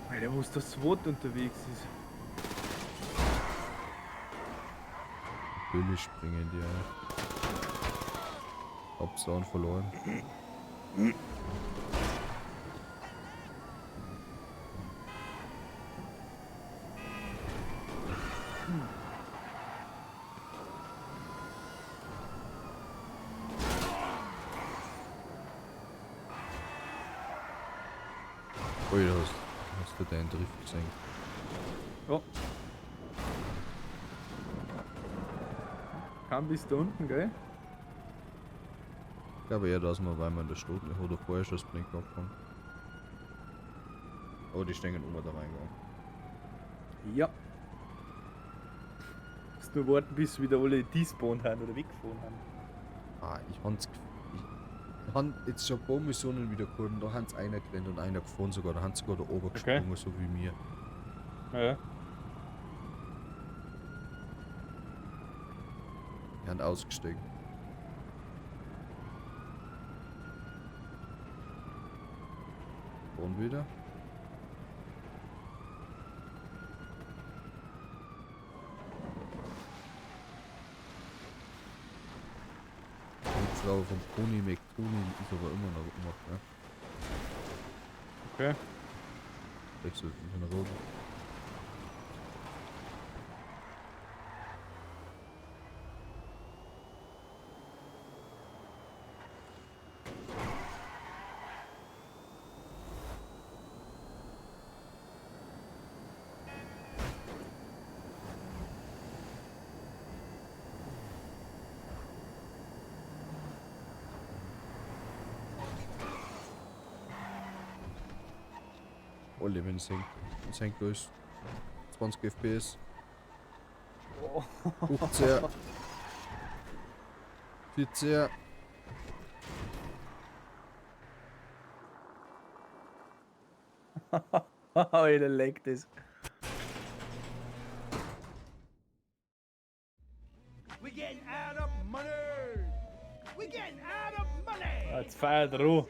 S2: Alter, wo ist das SWAT unterwegs ist.
S1: Natürlich springen die ja. Hab's auch verloren. Ui, da hast du deinen Drift gesehen.
S2: Ja. Kam bis da unten, gell?
S1: Ich glaube eher, dass man, weil man in der Stadt nicht oder vorher schon das Blink abgefangen. Aber die stehen oben da reingegangen.
S2: Ja. Musst nur warten, bis wieder alle despawned haben oder weggefahren haben.
S1: Ah, ich hab's. Ich hab jetzt schon ein paar Missionen wieder geholt und da haben sie einer gerannt und einer gefahren sogar. Da haben sie sogar da oben gesprungen, so wie mir.
S2: Ja.
S1: Die haben ausgestiegen. Und wieder. Hubschrauber von Pony McTony ist aber immer noch gemacht, ne?
S2: Okay.
S1: Wechselt in den roten. Alle, wenn es hängt. Es hängt alles. 20 FPS. 15. 14.
S2: Alter, leck das.
S6: We getting out of money. We getting out of money.
S2: Jetzt feiert er an.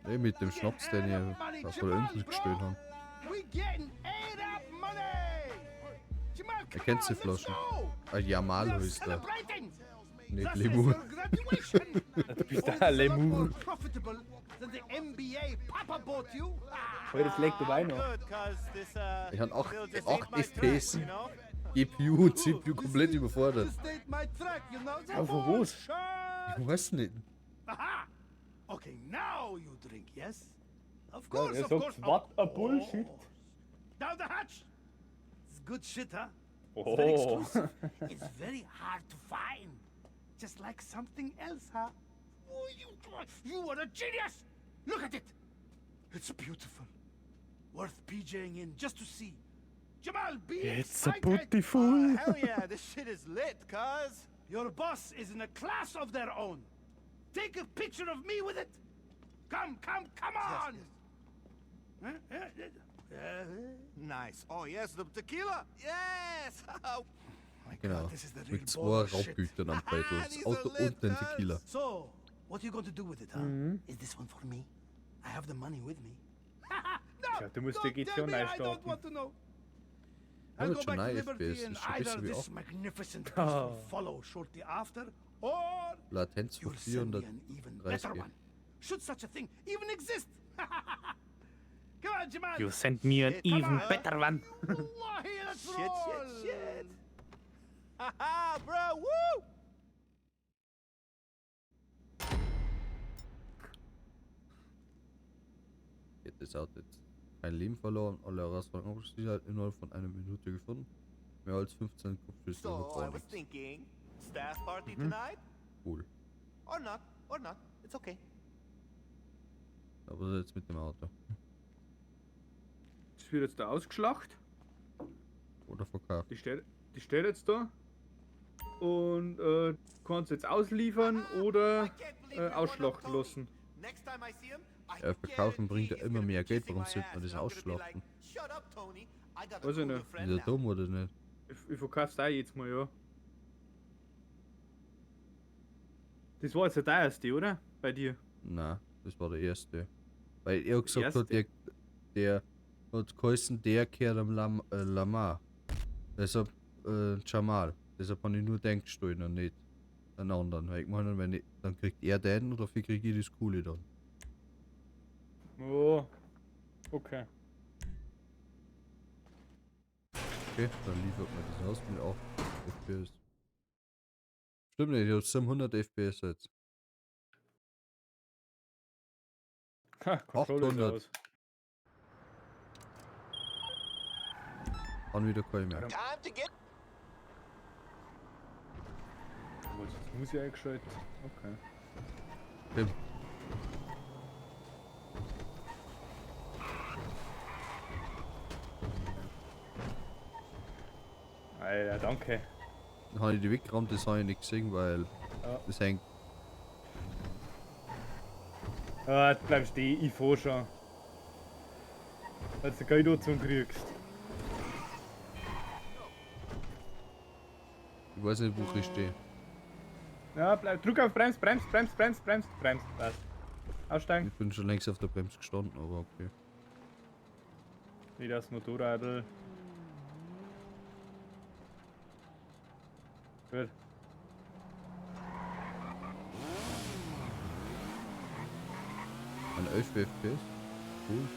S1: Nee, mit dem Schnaps, den ich auf der Insel gestellt habe.
S6: We getting ate up money. Jamal,
S1: Er
S6: come
S1: kennt die
S6: on, let's
S1: Flaschen.
S6: go.
S1: Ah, Jamal
S6: We are
S1: heißt der.
S6: celebrating.
S1: Nicht
S6: This is
S1: Lemur.
S6: your graduation.
S2: Du bist
S6: Oh,
S2: ein
S6: this is a lot
S2: Lemur.
S6: more profitable than the MBA Papa bought you. Ah.
S2: Alter, das leckt aber auch noch.
S5: Good, cause this,
S1: Ich hab
S5: still just
S1: 8
S5: ain't my
S1: FPS.
S5: track, you know?
S1: GPU und CPU komplett überfordert.
S6: This ain't my track, you know.
S2: Aber von was?
S1: Ich weiß nicht.
S6: Aha. Okay, now you drink, yes? Of
S2: Ja,
S6: course,
S2: er
S6: of
S2: sagt,
S6: course. of
S2: what a bullshit.
S6: course. Down the hatch. It's good shit, huh? It's very
S2: Oh.
S6: exclusive. It's very hard to find. Just like something else, huh? Oh, you are a genius! Look at it! It's beautiful. Worth PJing in just to see. Jamal, be
S2: It's a
S6: excited!
S2: beautiful.
S5: Hell yeah, this shit is lit, cuz.
S6: Your boss is in a class of their own. Take a picture of me with it. Come, come, come on! Huh? Yeah, yeah.
S5: Nice. Oh yes, the tequila. Yes.
S6: My
S1: Genau.
S6: God, this is the real
S1: Mit zwei
S6: baller shit.
S1: Raubgütern am Beitel. Das
S5: These
S1: Auto
S5: are lit,
S1: und den
S5: cuz.
S1: Tequila.
S6: So, what are you going to do with it, huh? Is this one for me? I have the money with me. No,
S2: Tja, du musst die
S6: don't
S2: GTA
S6: tell me
S2: neu
S6: I don't
S2: starten.
S6: want to know.
S1: Ja,
S6: I'll
S1: wird
S6: go
S1: schon
S6: back to
S1: neu
S6: Liberty
S1: FPS,
S6: and
S1: ist schon
S6: either
S1: besser wie
S6: this
S1: 8.
S6: magnificent beast will follow shortly after, or
S1: Latenz von
S6: you'll send me an even better
S1: 430.
S6: one. Should such a thing even exist? Come on, Jamal.
S2: You send me an
S5: Shit,
S2: even
S6: come on.
S2: better one.
S6: Wallahi, let's
S5: Shit,
S6: roll.
S5: shit, shit. Haha, bro, woo!
S1: Geht das Auto jetzt kein Leben verloren, alle Herausforderungen Sicherheit innerhalb von einer Minute gefunden. Mehr als 15 Kopfschüsse
S5: So,
S1: über
S5: I
S1: gar
S5: was
S1: nichts.
S5: thinking, staff party tonight?
S1: Cool.
S5: Or not. It's okay.
S1: Aber was ist jetzt mit dem Auto?
S2: Das wird jetzt da ausgeschlacht.
S1: Oder verkauft.
S2: Die steht jetzt da. Und kannst jetzt ausliefern oder
S5: I can't believe we won up
S2: ausschlachten
S5: Tony.
S2: lassen.
S5: Next time I see him,
S1: Ja, verkaufen bringt ja immer mehr Geld, warum sollte man das ausschlachten?
S2: Weiß ich nicht.
S1: Ist ja dumm oder nicht?
S2: Ich verkauf's auch jetzt mal, ja. Das war jetzt der teuerste, oder? Bei dir?
S1: Nein, das war der erste. Weil er gesagt hat,
S2: Erste?
S1: der hat geheißen, der gehört am Lamar. Deshalb Jamal. Deshalb habe ich nur den gestohlen und nicht einen anderen. Weil ich meine, wenn ich, dann kriegt er den oder dafür kriege ich das Coole dann.
S2: Oh. Okay.
S1: Okay, dann liefert man das aus mit 8 FPS. Stimmt nicht, ich hab 700 FPS jetzt.
S2: Ha, Controller ist
S1: 800.
S2: aus.
S1: Dann wieder kein mehr.
S2: Was, jetzt muss ich eingeschaltet. Okay.
S1: Okay.
S2: Alter, danke.
S1: Dann habe ich die weggerammt, das habe ich nicht gesehen, weil
S2: Ja.
S1: das hängt.
S2: Ah, jetzt bleib stehen, ich fahr schon. Weil du Geld dazu kriegst.
S1: Ich weiß nicht, wo ich stehe.
S2: Ja, bleib, drück auf Brems, Brems, Brems, Brems, Brems, Brems, passt. Aussteigen.
S1: Ich bin schon längst auf der Bremse gestanden, aber okay.
S2: Wieder das Motorradl. Gut.
S1: Ein 11 FPS. Cool.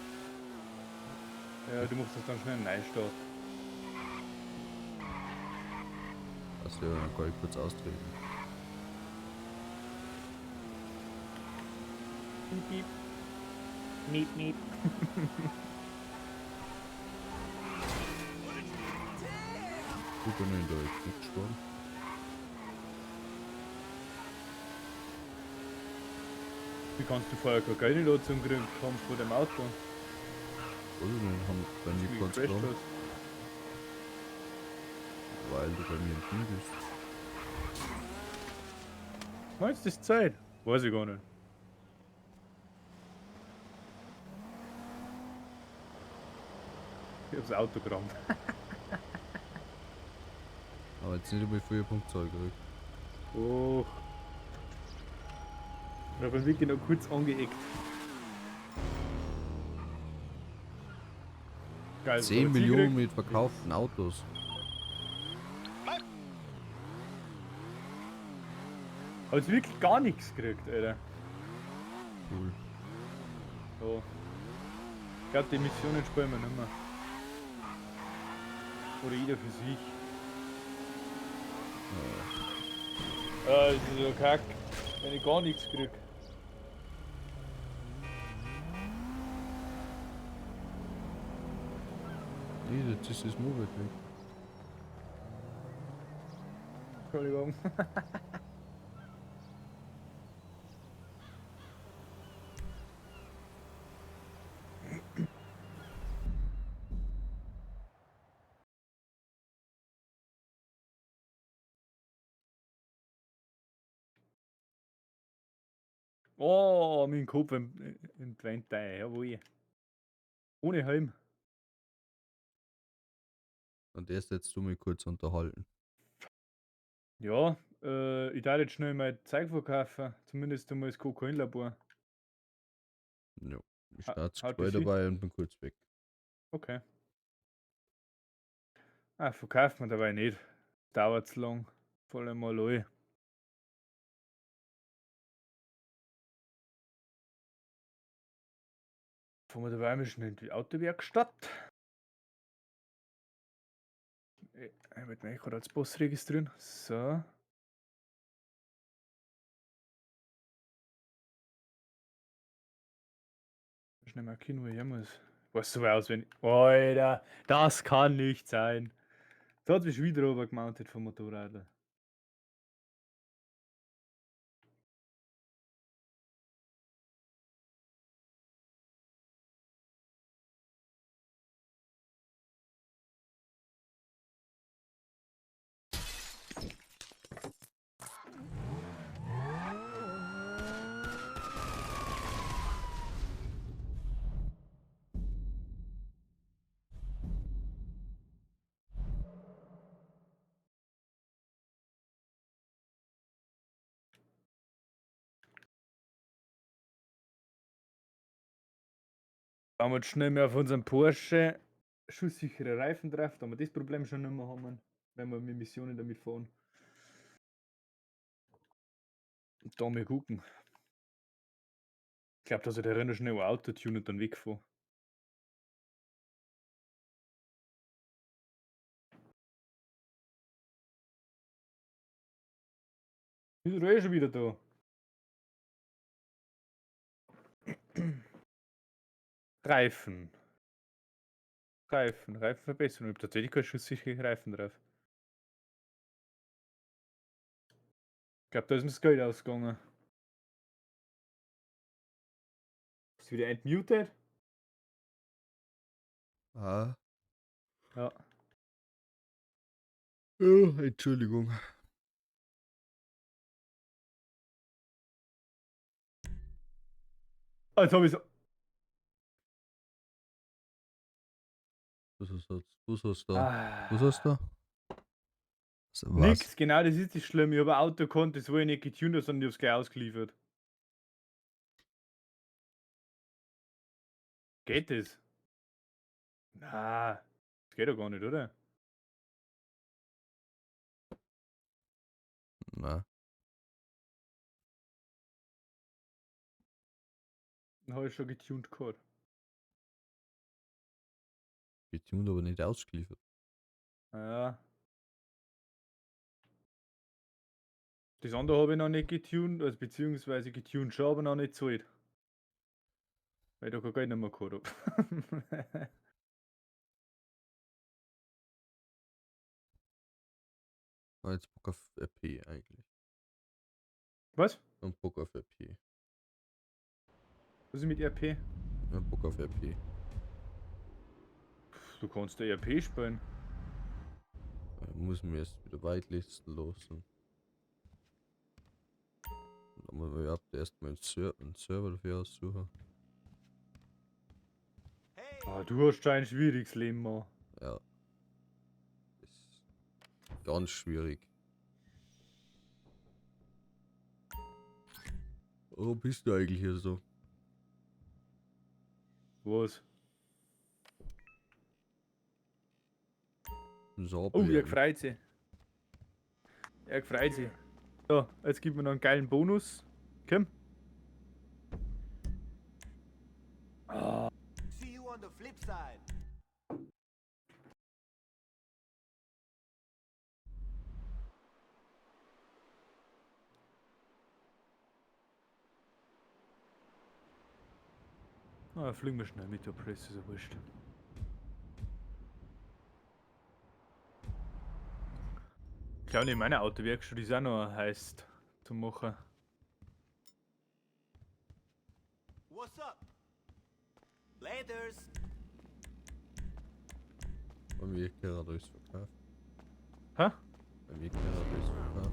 S2: Ja, du machst das dann schnell einen Neustart.
S1: Also, ja, dann kann ich kurz austreten.
S2: Piep, piep. Miep, miep.
S1: Gut, bin ich da jetzt nicht gestorben.
S2: Wie kannst du vorher kein Geld nicht zum kriegen haben vor dem Auto?
S1: Oder dann haben bei mir
S2: Wie
S1: kurz
S2: gecrashed
S1: gerammt,
S2: hast.
S1: weil du bei mir im Team bist.
S2: Meinst du das Zeit? Weiß ich gar nicht. Ich hab's Auto gerammt.
S1: Aber jetzt nicht einmal früher Punktzahl gekriegt.
S2: Och. Ich hab ihn wirklich noch kurz angeeckt. Geil,
S1: 10
S2: so,
S1: Millionen mit verkauften Autos.
S2: Hab jetzt wirklich gar nichts gekriegt, Alter.
S1: Cool.
S2: So. Ich glaube, die Missionen spielen wir nicht mehr. Oder jeder für sich. Ja. Ah, das ist ja kack, wenn ich gar nichts krieg.
S1: Nee, das ist das Moped weg.
S2: Entschuldigung. Oh, mein Kopf im Twente, jawohl. Ohne Helm.
S1: Und erst jetzt du mich kurz unterhalten.
S2: Ja, ich darf jetzt schnell mein Zeug verkaufen. Zumindest einmal das Kokainlabor.
S1: Ja, ich
S2: Ha-
S1: starte das
S2: halt
S1: Gespräch
S2: dich hin.
S1: dabei und bin kurz weg.
S2: Okay. Ah, verkauft man dabei nicht. Dauert zu lang. Voll einmal alle. Fahren wir dabei mal schnell in die Autowerkstatt. Ich wollte mich gerade als Boss registrieren. So. Schnell markieren, wo ich her muss. Weißt du, so auswendig. Alter, das kann nicht sein. Da hat mich wieder runtergemountet vom Motorrad. Bauen wir jetzt schnell mehr auf unseren Porsche schusssichere Reifen drauf, da wir das Problem schon nicht mehr haben, wenn wir mit Missionen damit fahren. Und da mal gucken. Ich glaube, dass ich der Renner schnell ein Auto tune und dann wegfahre. Ist er eh schon wieder da? Reifen. Reifen, Reifenverbesserung. Ich habe tatsächlich keine schusssichere Reifen drauf. Ich glaube, da ist mir das Geld ausgegangen. Ist wieder entmutet?
S1: Ah.
S2: Ja.
S1: Oh, Entschuldigung.
S2: Ah, jetzt hab ich's.
S1: Was hast du? Was hast du da?
S2: Ah.
S1: Was hast du da? Was?
S2: Nix, genau, das ist das Schlimme. Ich habe ein Auto gehabt, das war ich nicht getuned, sondern ich hab's gleich ausgeliefert. Geht das? Na, das geht doch gar nicht, oder?
S1: Na,
S2: Dann habe ich schon getuned gehabt.
S1: getuned, aber nicht ausgeliefert.
S2: Ja. Das andere habe ich noch nicht getuned, also beziehungsweise getuned schon, aber noch nicht gezahlt. Weil ich da kein Geld nicht mehr gehabt hab.
S1: Ah, jetzt Bock auf RP eigentlich.
S2: Was?
S1: Und Bock auf RP.
S2: Was ist mit RP?
S1: Ja, Bock auf RP.
S2: Pff, du kannst da RP spielen.
S1: Da muss mir erst wieder Whitelisten lassen. Da muss man überhaupt erstmal einen Server dafür aussuchen.
S2: Ah, du hast schon ein schwieriges Leben, Mann.
S1: Ja. Ist ganz schwierig. Warum bist du eigentlich hier so?
S2: Was?
S1: So
S2: Oh, er freut sich. Er freut sich. So, jetzt gibt mir noch einen geilen Bonus. Komm.
S7: See you on the flip side.
S2: Na, fliegen wir schnell mit der Presse, ist ja wurscht. Ich glaube, in meiner Autowerkstatt ist auch noch ein Heist zu machen.
S7: What's up? Laters.
S1: Bei mir gerade alles verkauft.
S2: Hä?
S1: Bei mir gerade alles verkauft.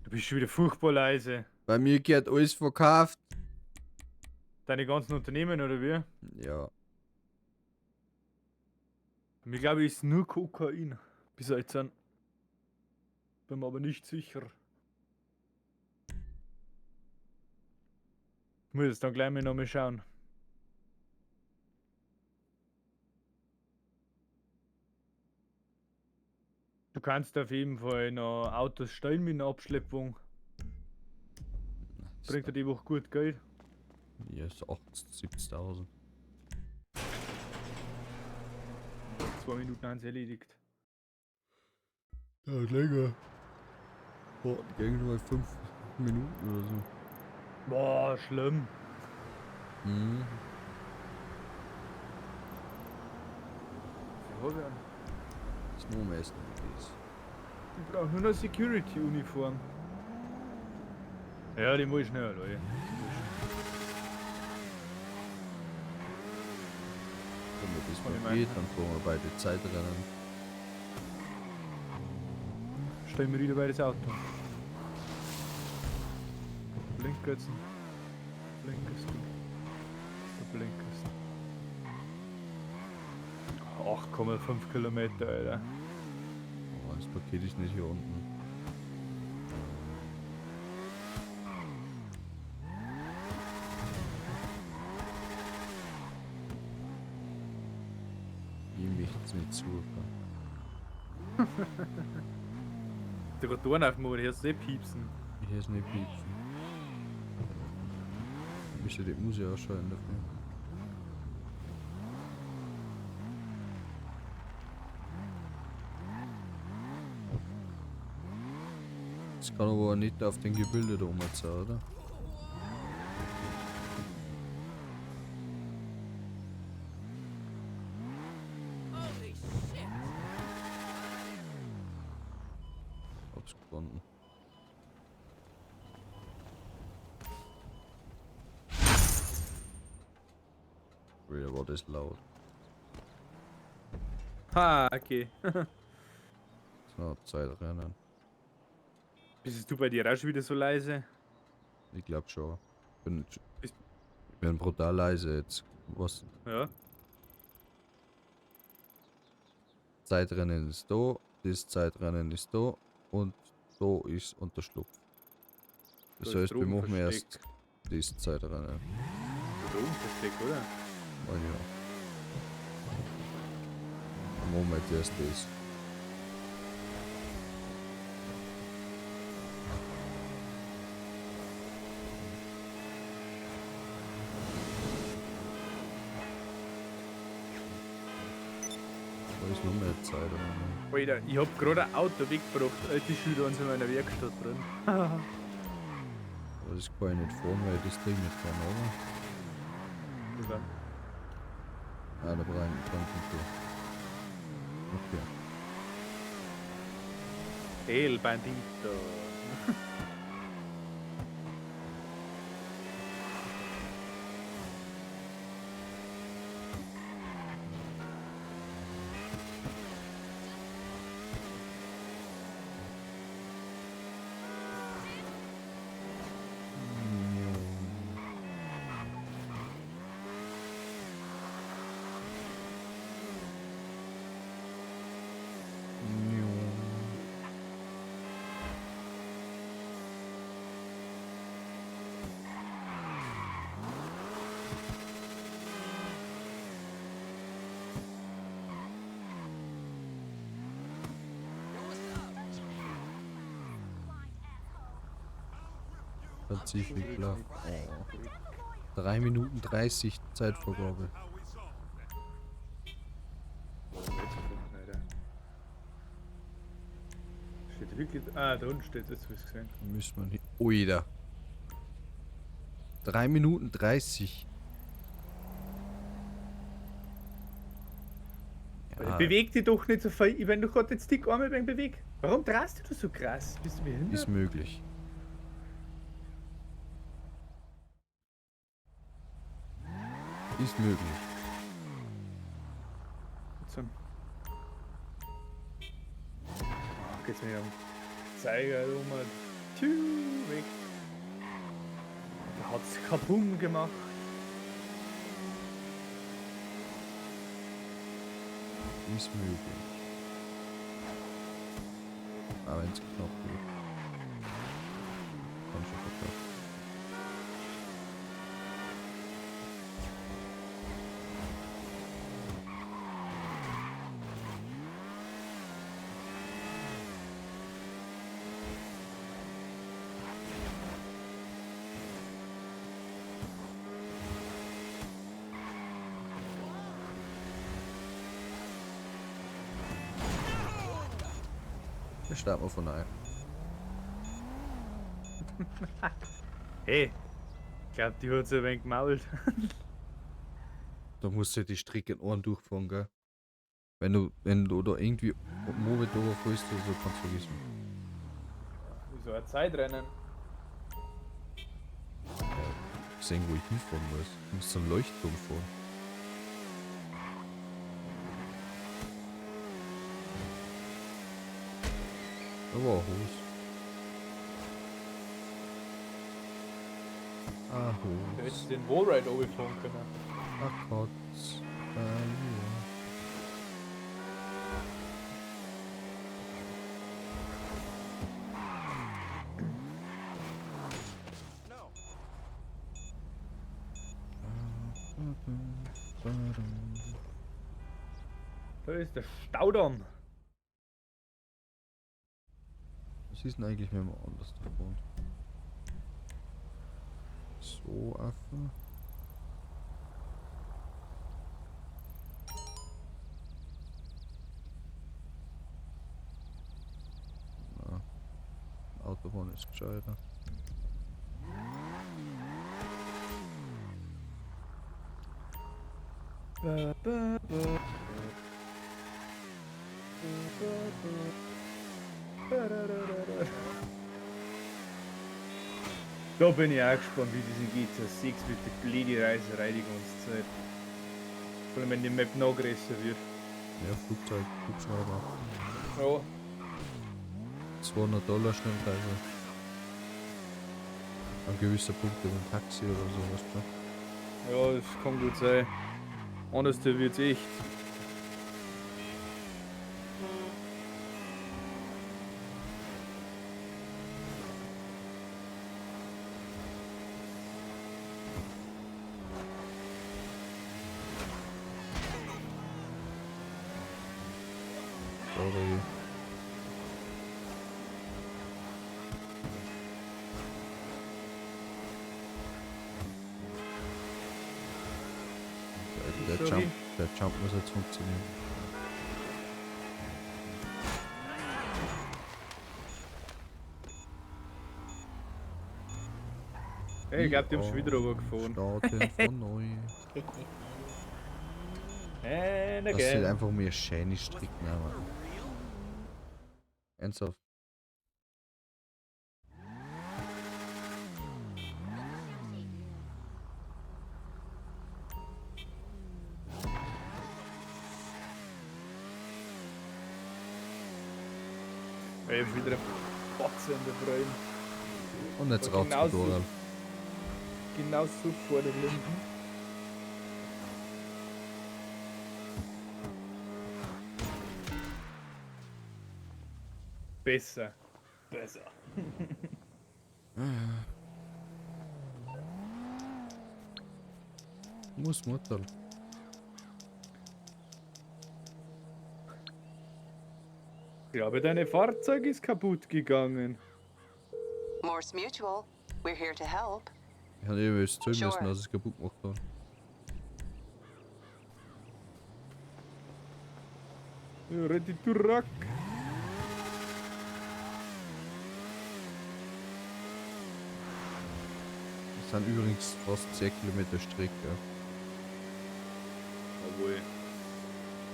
S2: Du bist schon wieder furchtbar leise.
S1: Bei mir gehört alles verkauft.
S2: Deine ganzen Unternehmen, oder wie?
S1: Ja.
S2: Mir glaube ich, ist nur Kokain. Bis jetzt an. Bin mir aber nicht sicher. Ich muss jetzt dann gleich mal nochmal schauen. Du kannst auf jeden Fall noch Autos stellen mit einer Abschleppung. Bringt dir die Woche gut Geld.
S1: Ja, ist 80, 70.000.
S2: 2 Minuten haben sie erledigt.
S1: Ja, länger. Boah, gegen nur 5 Minuten oder so.
S2: Boah, schlimm.
S1: Mhm.
S2: Wie hab ich einen?
S1: Das ist nur am meisten das.
S2: Ich brauche nur noch Security-Uniform. Ja, die muss ich schnell, Leute.
S1: Wenn wir das
S2: Kann ich
S1: mal
S2: meinen.
S1: geht, dann fahren wir beide Zeitrennen.
S2: Stellen wir wieder bei das Auto. Blinkerst. Blinkerst du. Du blinkerst. 8,5 Kilometer, Alter.
S1: Oh, das Paket ist nicht hier unten. es nicht zu.
S2: Die Rotoren auf dem Ohr, hörst du eh piepsen.
S1: Ich höre es nicht piepsen. Müsste die Musik ausschalten dafür. Das kann aber nicht auf den Gebilde da oben sein, oder?
S7: Holy shit!
S1: Hab's gefunden. Wieder war das laut.
S2: Ha, okay.
S1: So, Zeitrennen.
S2: Bist du bei dir auch schon wieder so leise?
S1: Ich glaub schon. Ich bin brutal leise jetzt. Was?
S2: Ja.
S1: Zeitrennen ist da, das Zeitrennen ist da und da ist Unterschlupf. Das
S2: Da ist
S1: heißt, wir machen
S2: Drogenversteck.
S1: erst das Zeitrennen.
S2: Drogenversteck, oder?
S1: Oh ja. Dann machen wir jetzt erst das. Da ist noch mehr Zeit, oder?
S2: Alter, ich hab gerade ein Auto weggebracht. Alte Schüler uns in meiner Werkstatt drin.
S1: Aber das kann ich nicht fahren, weil ich das Ding nicht kann, oder?
S2: Ja.
S1: Ah, da brauche ich einen Control. Okay.
S2: El Bandito.
S1: Pacific Bluff. Oh. 3 Minuten 30 Zeitvorgabe.
S2: Steht wirklich. Ah, da unten steht das, hab ich gesehen.
S1: Da müssen wir hin. Oida. 3 Minuten 30. Ja,
S2: Beweg dich doch nicht so viel. Ich bin doch gerade jetzt dick einmal beim Beweg. Warum drehst du so krass? Bist du behindert?
S1: ist möglich. Ist möglich.
S2: So. Ach, geht's mir am Zeiger rum. Tschü, weg. Da hat's kabum gemacht.
S1: Ist möglich. Aber wenn's knapp wird. Kann schon verkaufen. Wir starten mal von neu.
S2: Hey, ich glaub, die hat so ein wenig gemault.
S1: Da musst du die Strecke in Ohren durchfahren, gell? Wenn du da irgendwie Moped drüber fährst oder so, kannst du vergessen.
S2: Wieso ein Zeitrennen?
S1: Sehen, wo ich hinfahren muss. Ich muss zum Leuchtturm fahren. Da war ein Hose. Ah,
S2: Du hättest
S1: Hose.
S2: den Wallride runterfahren können.
S1: Ah, Katz. Ah, ja.
S2: Da ist der Staudamm.
S1: Was ist denn eigentlich mit dem anders davon? So Affe. Na, Autobahn ist gescheiter.
S2: Ba, ba, ba. Ba, ba, ba. Ba, da, da, da, da. Da bin ich auch gespannt, wie diesen GTA 6 wird, die blöde Reiserei die ganze Zeit. Vor allem, wenn die Map noch größer wird.
S1: Ja, Flugzeug, Hubschrauber.
S2: Ja.
S1: $200 Schnellreise. Ein gewisser Punkt über ein Taxi oder so, weißt du?
S2: Ja, das kann gut sein. Anders wird's echt.
S1: Sorry. Der
S2: Sorry.
S1: Jump muss jetzt funktionieren.
S2: Hey, ich glaub, die haben schon wieder runtergefahren.
S1: Starten von neu.
S2: And
S1: Das sind
S2: again.
S1: einfach mehr schöne Strick nehmen. Ernsthaft.
S2: Ey, ich hab schon wieder ein Batze in der Freude.
S1: Und jetzt
S2: Aber
S1: rauf
S2: genau
S1: zum
S2: so.
S1: Motorrad.
S2: Genau so vor der Linden. Besser. Besser.
S1: Muss Mutter.
S2: Ich glaube, dein Fahrzeug ist kaputt gegangen.
S3: Morse Mutual, we're here to help.
S1: Ich habe eh was zahlen müssen,
S3: Sure.
S1: dass ich es kaputt gemacht habe.
S2: Ja, Ready to rock.
S1: Das sind übrigens fast 10 Kilometer Strecke.
S2: Jawohl.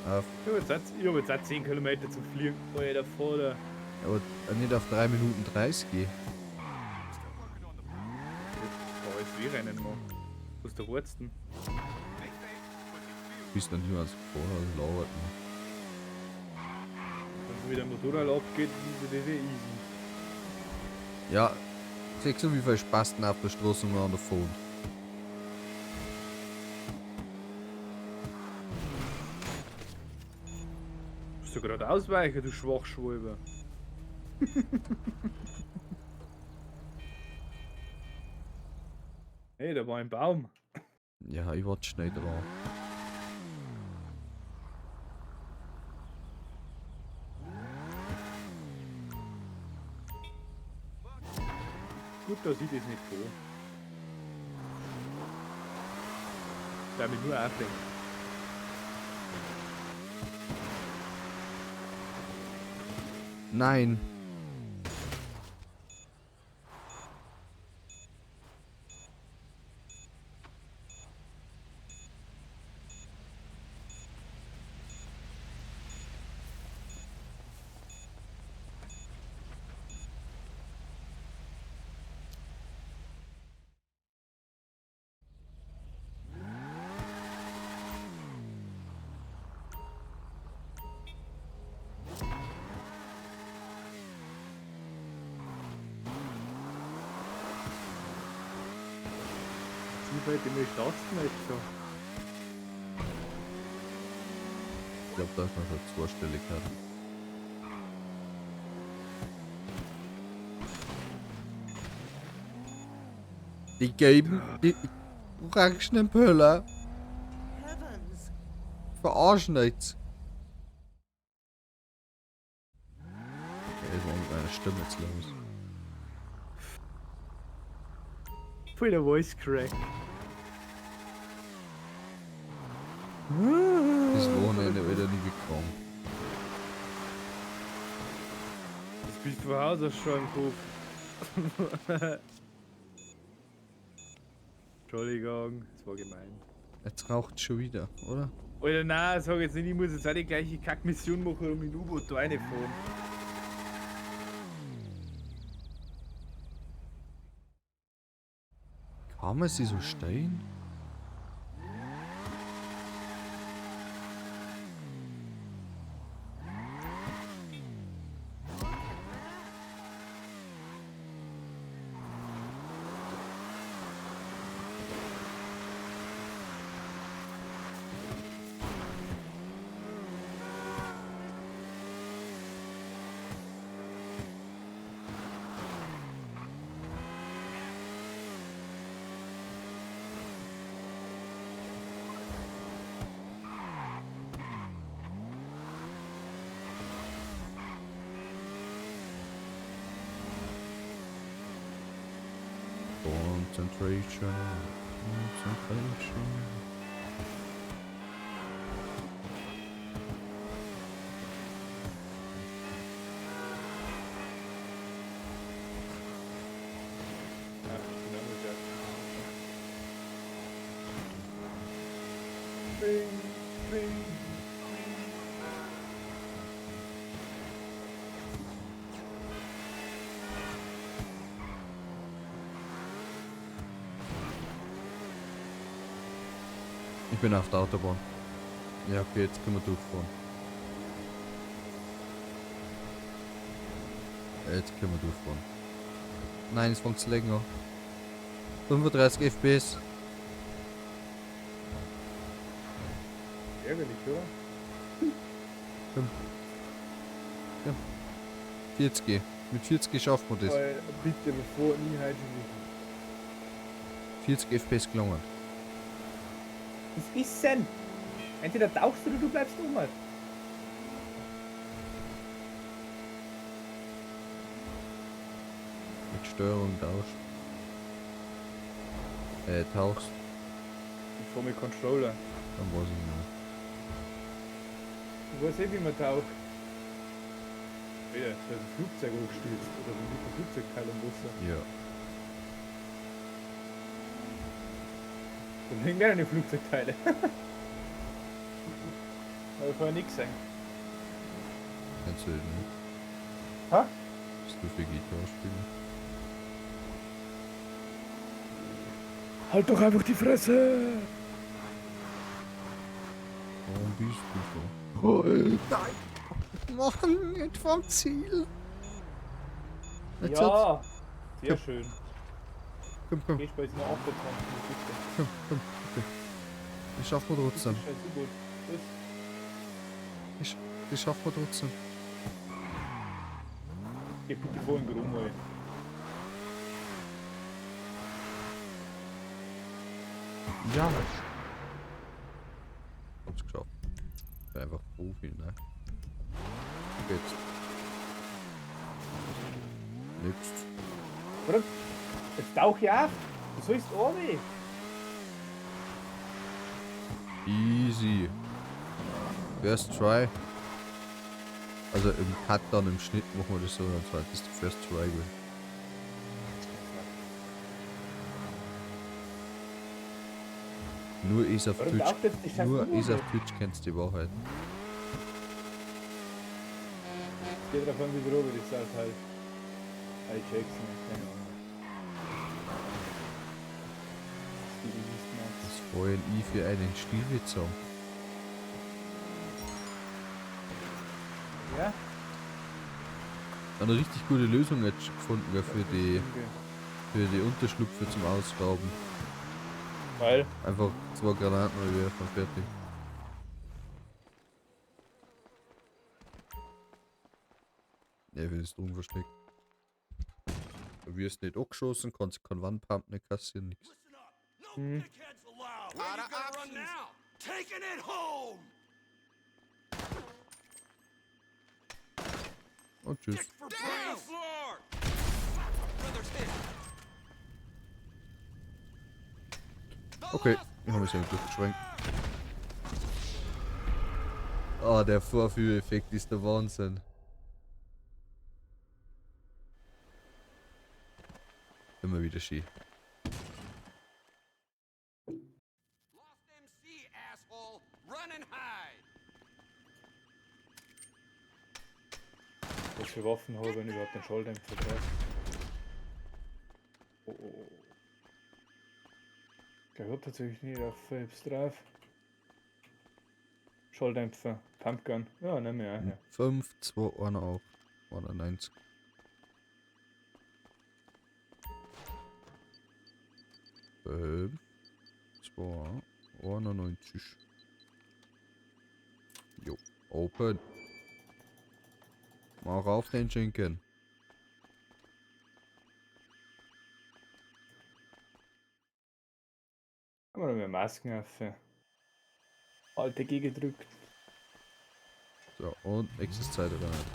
S1: Auf,
S2: Ich hab jetzt auch 10 Kilometer zum Fliegen. Alter Vater.
S1: aber nicht auf 3 Minuten 30.
S2: KSW-Rennen machen. Was der Wursten?
S1: Bist noch niemals gefahren, also labert man.
S2: Wenn es mit dem Motorrad abgeht, ist das eh easy.
S1: Ja, siehst du, wie viel Spaß denn auf der Straße umeinander fahren?
S2: Musst du gerade ausweichen, du Schwachschwalbe. Hey, da war ein Baum.
S1: Ja, ich warte schnell dran.
S2: Gut, dass ich das nicht fahre. Damit nur auflenken.
S1: Nein.
S2: Wie weit im startest du jetzt schon?
S1: Ich glaub, da ist noch eine Zweistelligkeit. Die geben die orangenen Pöller.
S7: Heavens!
S1: Verarschen jetzt. meiner Stimme jetzt los?
S2: Voll der Voice Crack.
S1: Das Wochenende wieder nie gekommen.
S2: Das bist du von Haus aus schon im Kopf. Entschuldigung, das war gemein.
S1: Jetzt raucht schon wieder, oder?
S2: Alter, nein, sag jetzt nicht, ich muss jetzt auch die gleiche Kackmission machen und mit dem U-Boot da reinfahren.
S1: Kann man sie so stellen? Concentration. Concentration.
S2: Ja, genau, ja. Bing, bing.
S1: Ich bin auf der Autobahn. Ja, okay, jetzt können wir durchfahren. Jetzt können wir durchfahren. Nein, es fängt zu legen an. 35 FPS.
S2: Ärgerlich, oder?
S1: Ja. 40. Mit 40 schafft man das.
S2: Weil, bitte, bevor nie heute schon
S1: 40 FPS gelungen.
S2: Was ist denn? Entweder tauchst du oder du bleibst oben.
S1: Mit Steuerung tauschst. Tauchst.
S2: Ich fahr mit Controller.
S1: Dann weiß ich nicht mehr.
S2: Ich weiß eh, wie man taucht. Alter, da ist ein Flugzeug hochgestürzt. Oder so ein Flugzeugteil im Wasser.
S1: Ja.
S2: Da liegen mehrere Flugzeugteile. Hab ich vorher nicht gesehen.
S1: Kennst du den nicht?
S2: Ha?
S1: Bist du für GTA spielen?
S2: Halt doch einfach die Fresse!
S1: Warum bist du so? Oh, nein! Mann, nicht vom Ziel! Jetzt
S2: Ja! Sehr schön.
S1: Komm, komm,
S2: Geh ich noch 28, bitte.
S1: komm, komm, bitte. Das schaffen wir trotzdem.
S2: Scheiß U-Boot. Was?
S1: Das schaffen wir trotzdem.
S2: Geh bitte vor den Grom, ey.
S1: Ja. Hab's geschafft. Ich bin einfach Profi, ne? Jetzt. Next.
S2: Oder? Jetzt tauch ich auf! Du sollst runter!
S1: Easy. First try. Also im Cut dann im Schnitt machen wir das so, dann zwar das ist der First try gewesen. Nur ist auf
S2: Warum
S1: Twitch.
S2: taucht jetzt die scheiß
S1: Nur
S2: U-Boot
S1: ist auf
S2: nicht?
S1: Twitch kennst du die Wahrheit.
S2: Es geht davon wieder rüber, das ist halt. Ich check's nicht, keine Ahnung. Das geht nicht mehr.
S1: Das wollen ich für einen Stilwitz haben.
S2: Ja?
S1: Eine richtig gute Lösung jetzt gefunden gell, für die Unterschlupfe zum Ausrauben.
S2: Weil?
S1: Einfach 2 Granaten werfen und fertig. Ja, für das Drogenversteck. Du wirst nicht angeschossen, kannst keinen Wandpump nicht kassieren, nix.
S2: Hm.
S1: Und tschüss. Okay, ich habe mich selber durchgeschränkt. Ah, der Vorführeffekt ist der Wahnsinn. Immer wieder Ski.
S7: Lost MC, asshole! Run and hide!
S2: Was für Waffen habe ich denn überhaupt den Schalldämpfer drauf? Oh, oh, oh. Ich glaube, ich hab tatsächlich nicht auf selbst drauf. Schalldämpfer, Pumpgun. Ja, nehm ich auch her.
S1: 5, 2, 1, 8, 91. 5, 2, 91. Jo, open. Mach auf den Schinken.
S2: Haben wir noch mehr Masken auf. Alte G gedrückt.
S1: So, und nächstes Zeit oder nicht?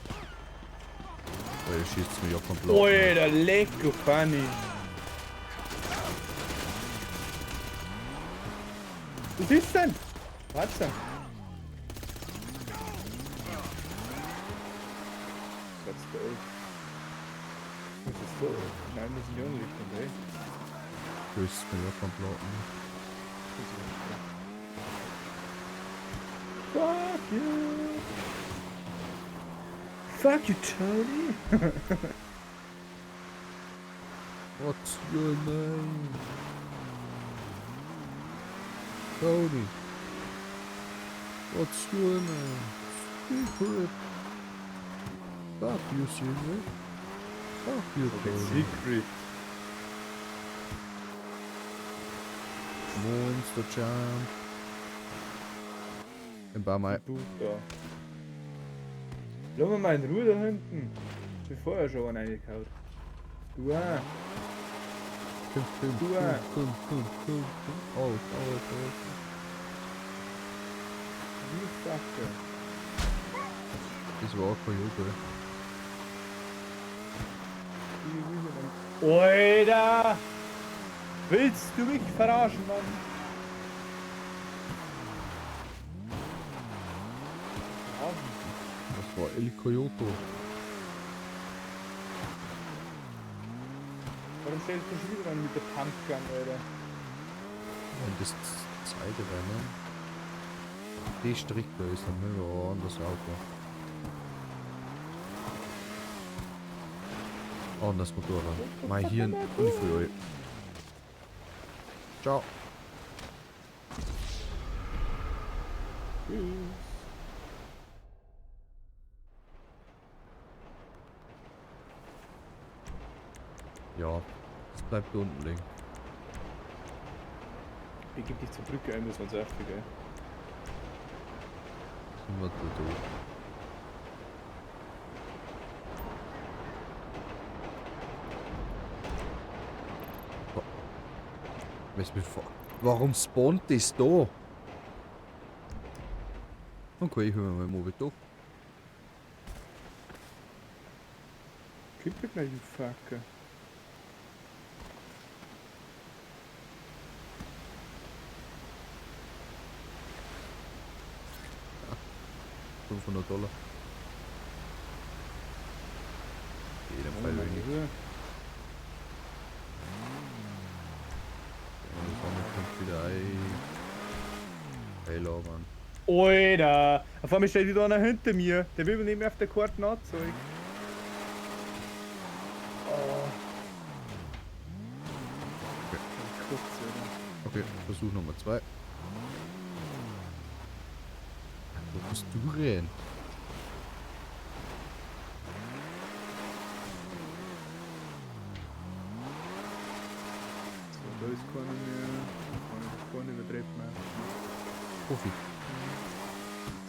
S1: Weil schießt mich ja komplett.
S2: Alter, lecko funny. Was ist denn? Warte. Let's go. Was ist da? Nein, wir sind in die andere Richtung, ey.
S1: Schießt mich ja komplett.
S2: Fuck you! Fuck you, Tony!
S1: What's your name? Tony. What's your name? Secret. Fuck you, Secret. Fuck you, Tony.
S2: Secret.
S1: Monster Jam. Im Barmai.
S2: Du da. Lass mal in Ruhe da hinten. Ich hab vorher schon einen reingehauen. Du auch.
S1: Komm, komm,
S2: Du
S1: komm,
S2: auch.
S1: komm, komm, komm, komm. Auf, auf, auf.
S2: You fucker.
S1: Das war auch kein Jubel.
S2: Alter! Willst du mich verarschen, Mann? Verarschen.
S1: Das war El Coyote.
S2: Warum stellst du schon wieder an mit der Pumpgun, Alter?
S1: Wenn das Zeitrennen die Strecke ist, dann haben wir ein anderes Auto. Anders Motorrad. Mein Hirn und ich fühle euch. Ciao.
S2: Tschüss.
S1: Ja, es bleibt da unten liegen.
S2: Begib dich zur Brücke ein, das war sehr viel, gell?
S1: Sind wir da durch? Was mit vor? Warum spawnt das da? Okay, ich höre mal Mobile durch.
S2: Gib mir gleich, you fucker.
S1: Ja. 500 Dollar. Jeder Fall wenig. Das andere kommt wieder einlagern.
S2: Alter! Auf einmal steht wieder einer hinter mir. Der will mir nicht mehr auf der Karte anzeigen. Oh.
S1: Okay.
S2: Kurz, Alter.
S1: Okay, Versuch Nummer 2. Wo bist du denn?
S2: So, da ist keiner mehr. Da vorne übertreibt man.
S1: Profi.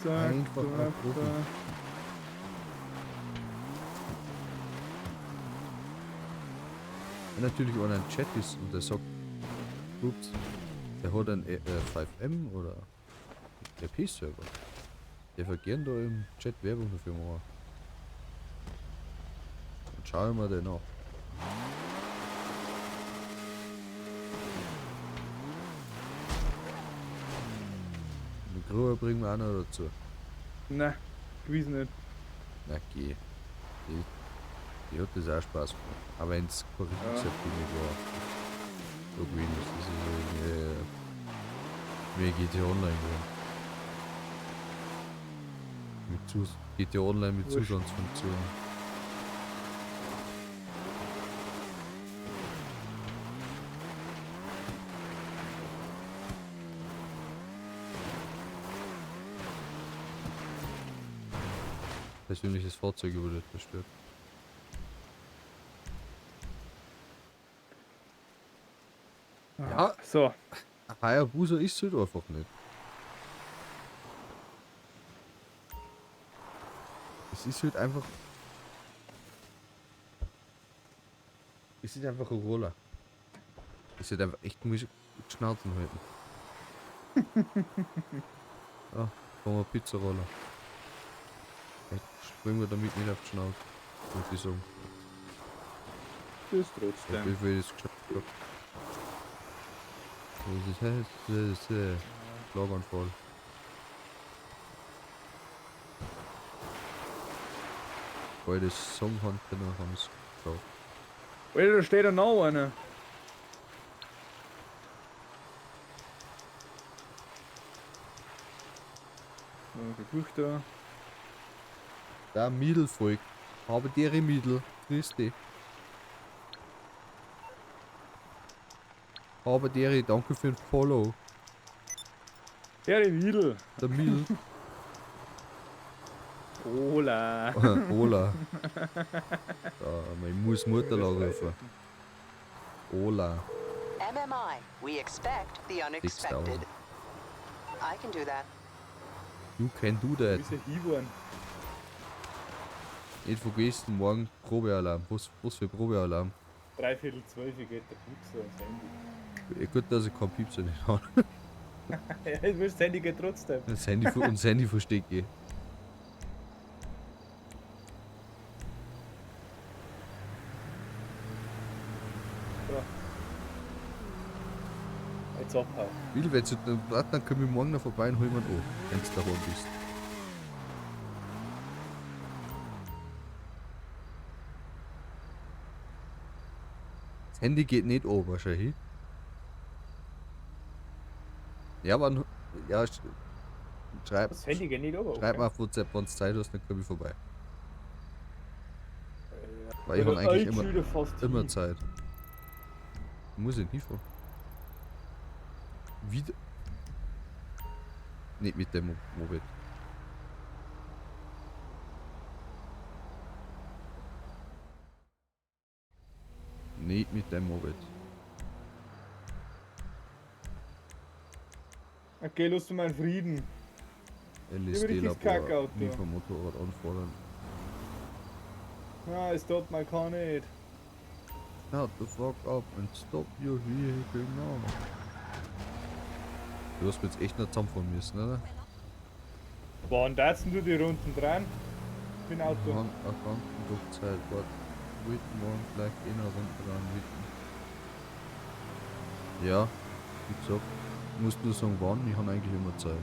S2: Zack,
S1: Einfach
S2: da,
S1: ein Profi.
S2: da.
S1: Wenn natürlich einer im Chat ist und der sagt, ups, der hat einen 5M oder RP-Server. Der vergehen da im Chat Werbung dafür machen. Dann schauen wir den an. Gruber bringen wir auch noch dazu.
S2: Nein, gewiss nicht.
S1: Na geh. Die hat das auch Spaß gemacht. Aber wenn es kein richtiges
S2: Ja.
S1: Gimmick war. So gewesen ist. Das ist irgendwie mehr GTA Online geworden. Mit Zus GTA Online mit
S2: Wurscht.
S1: Zusatzfunktionen. Persönliches Fahrzeug wurde zerstört. Ja.
S2: So,
S1: Hayabusa ist halt einfach nicht. Es ist halt einfach. Es ist einfach ein Roller. Es ist halt einfach echt, muss ich die Schnauzen halten. Ah, komm mal Pizzaroller. Vielleicht springen wir damit nicht auf die Schnauze. Würde ich sagen.
S2: das ist trotzdem.
S1: Wie viel ich das geschafft habe. Das ist Schlaganfall. Beide Songhandtrainer haben es geschafft.
S2: Alter, da steht ja noch einer. So, gebucht da.
S1: Da Mädel folgt. Habe dere Mädel. Grüß dich. Habe dere, danke für den Follow.
S2: Der Mädel.
S1: Der Mädel.
S2: Hola.
S1: Hola. Da, ich muss Mutter anrufen. Hola.
S3: MMI, we expect the unexpected. I can do that.
S1: You can do that.
S2: Wie ist er hingefahren?
S1: Nicht vergessen, morgen Probealarm. Was für Probealarm?
S2: 11:45 geht der Piepser ins Handy.
S1: Ja, gut, dass ich keinen Piepser nicht habe.
S2: Ja, ich will das Handy geht trotzdem.
S1: Das Handy, und das Handy verstecke ich.
S2: So. Jetzt abhauen.
S1: Will, wenn du dann, warte, dann komm ich morgen noch vorbei und hol mir einen an, wenn du daheim bist. Das Handy geht nicht an, wahrscheinlich. Ja, wann. Ja, schreib,
S2: Das Handy geht nicht runter.
S1: schreib mal auf WhatsApp, wenn du Zeit hast, dann komm ich vorbei. Weil ich
S2: Ja,
S1: habe eigentlich
S2: ich
S1: immer,
S2: wieder fast
S1: immer
S2: hin.
S1: Zeit. Muss ich hinfahren. Wieder. Nicht mit dem Moped. Nicht mit dem Moped.
S2: Okay, lass du meinen Frieden.
S1: LSD-Labor.
S2: Kackauto.
S1: Nie vom Motorrad anfordern.
S2: Ah, es tut man kann nicht.
S1: Shut the fuck up and stop your vehicle now. Du hast mir jetzt echt nicht zusammenfahren müssen, oder?
S2: Wann darfst du die Runden dran? Mit dem Auto.
S1: Hand, Zeit, warte. Witten morgen vielleicht eh noch Runden dran, Witten. Ja, wie gesagt, musst nur sagen wann, ich habe eigentlich immer Zeit.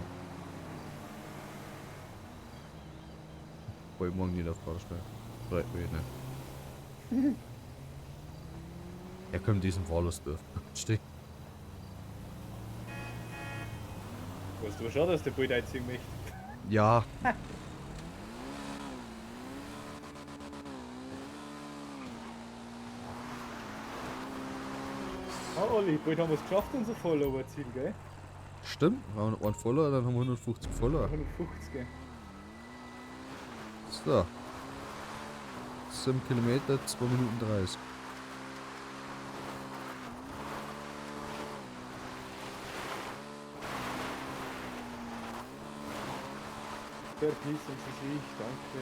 S1: Weil ich morgen nicht auf Baustelle. Freut mich nicht. Er kommt diesen Wallersdorf. Steh.
S2: Weißt du schon, dass der bald einziehen möchte?
S1: Ja.
S2: Ah, Olli, bald haben wir es geschafft, unser Follower-Ziel, gell?
S1: Stimmt, wir haben einen Follower, dann haben wir 150 Follower.
S2: 150, gell?
S1: So. 7 Kilometer, 2 Minuten 30.
S2: Verpissen Sie sich, danke.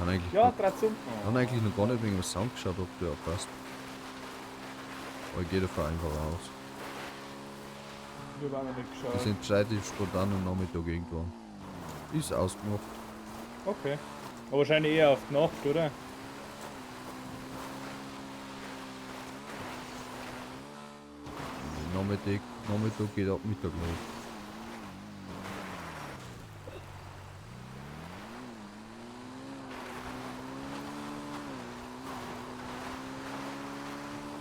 S1: Haben eigentlich,
S2: Ja,
S1: noch,
S2: trotzdem.
S1: haben eigentlich noch gar nicht wegen dem Sound geschaut, ob der auch passt. Aber ich gehe davon einfach aus.
S2: Wir waren noch nicht
S1: Das
S2: geschaut.
S1: entscheide ich spontan am Nachmittag irgendwann. Ist ausgemacht.
S2: Okay. Aber wahrscheinlich eher auf die Nacht, oder?
S1: Nachmittag, Nachmittag geht ab Mittag los.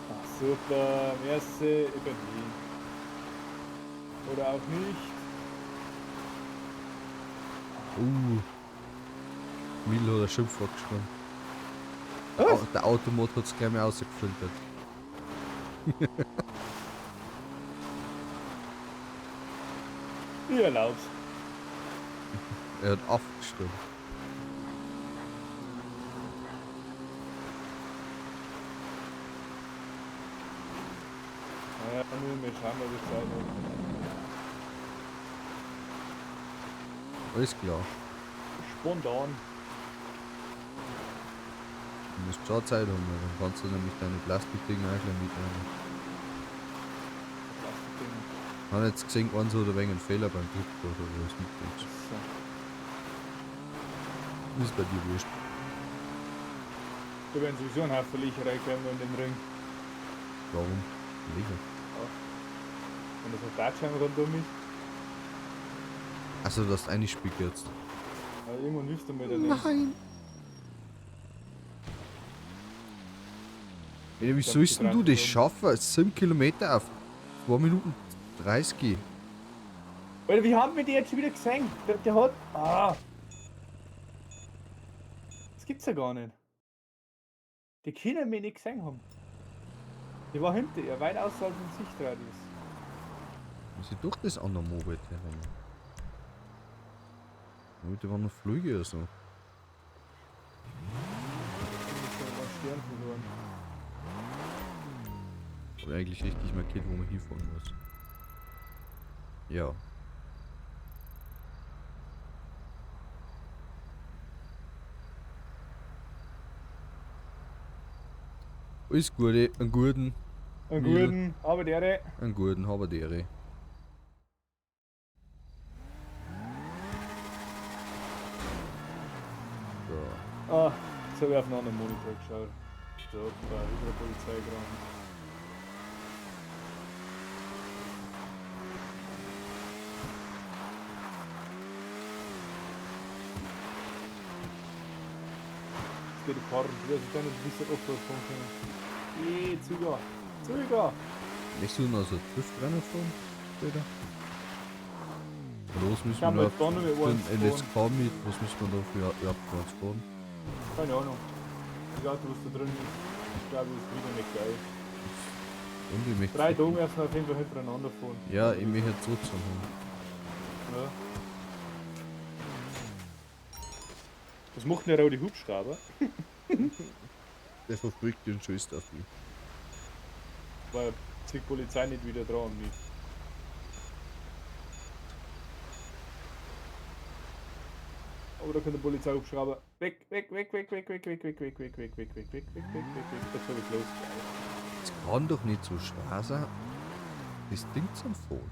S2: Ach, super, merci, ich bin hin. Oder auch nicht.
S1: Mil hat ein Schimpfwort geschrieben. Der Automod hat es gleich mal ausgefiltert.
S2: Ich erlaub's.
S1: Er hat aufgeschrieben.
S2: Naja, nur wir schauen, ob ich Zeit habe.
S1: Alles klar.
S2: Spontan.
S1: Du musst schon Zeit haben, weil dann kannst du nämlich deine Plastikdinger auch gleich mitnehmen.
S2: Plastikdinger.
S1: Ich habe jetzt gesehen, eins oder wegen einen Fehler beim Druck oder was mitbringst.
S2: So.
S1: Ist bei dir wurscht.
S2: Da werden sowieso ein Haufen Licher reinkommen in den Ring.
S1: Warum? Licher.
S2: Wenn das ein Drahtschein rundum ist.
S1: Achso, du hast eine Spicke jetzt.
S2: Ja, irgendwann hilfst du mir dann nicht.
S1: Nein! Ey, wie sollst denn du das schaffen? 7 Kilometer auf 2 Minuten 30.
S2: Alter, wie haben wir die jetzt schon wieder gesehen? Der hat. Ah! Das gibt's ja gar nicht. Die können mich nicht gesehen haben. Die war hinter ihr, weit außerhalb vom Sichtradius.
S1: Muss ich durch das andere Moped herum? Da waren noch Flüge oder so.
S2: Stern verloren.
S1: Hab ich eigentlich richtig markiert, wo man hinfahren muss. Ja. Alles Gute, einen guten.
S2: Einen guten, habe die Ehre.
S1: Einen guten, habe die Ehre. So.
S2: Ah, jetzt habe ich auf einen anderen Monitor geschaut. So, da wieder Polizei gerannt. Jetzt geht die Karre, ich weiß nicht, ein bisschen Offroad fahren können. Eh, Züger! Züger!
S1: Möchtest du noch so Driftrennen fahren? Später? Oder was müssen
S2: Ich
S1: wir da
S2: da
S1: für den LSK mit? Was müssen wir da für überhaupt fahren?
S2: Keine Ahnung. Das Auto, was da drin ist, ich glaube, ist wieder nicht geil.
S1: Und ich möchte.
S2: 3 Tage müssen wir auf jeden Fall hintereinander fahren.
S1: Ja, ich möchte trotzdem haben.
S2: Ja. Was macht denn der rote Hubschrauber?
S1: Der verfolgt den Scheiß auf mich.
S2: Weil zieht die Polizei nicht wieder dran an mich. Aber da kommt der Polizeihubschrauber. Weg, weg, weg, weg, weg, weg, weg, weg, weg, weg, weg, weg, weg, weg, weg, weg, weg, weg. Das habe ich los.
S1: Es kann doch nicht so schwer sein, das Ding zu fahren.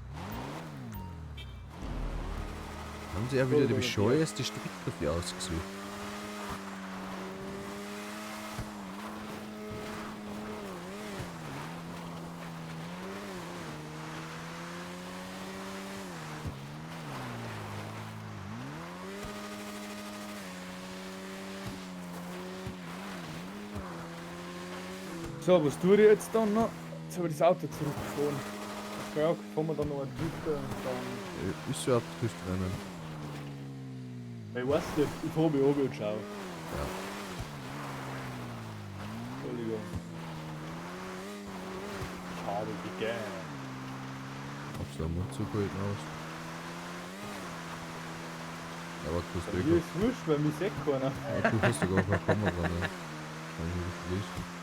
S1: Haben sie ja wieder die bescheuerste Strecke dafür ausgesucht.
S2: So, was tue ich jetzt dann noch? Jetzt habe ich das Auto zurückgefahren. Okay, fahren wir dann noch einen Drift und dann.
S1: Ist überhaupt Driftrennen?
S2: Ich weiß nicht, ich fahre mich oben und schau.
S1: Ja.
S2: Entschuldigung. Ich habe gegeben.
S1: Hab's da mal zugehalten aus. Ja, aber du hast
S2: Mir ist wurscht, weil mich sieht keiner.
S1: Ja, du hast ja gar keine Kamera, ne? Kann ich nicht vergessen.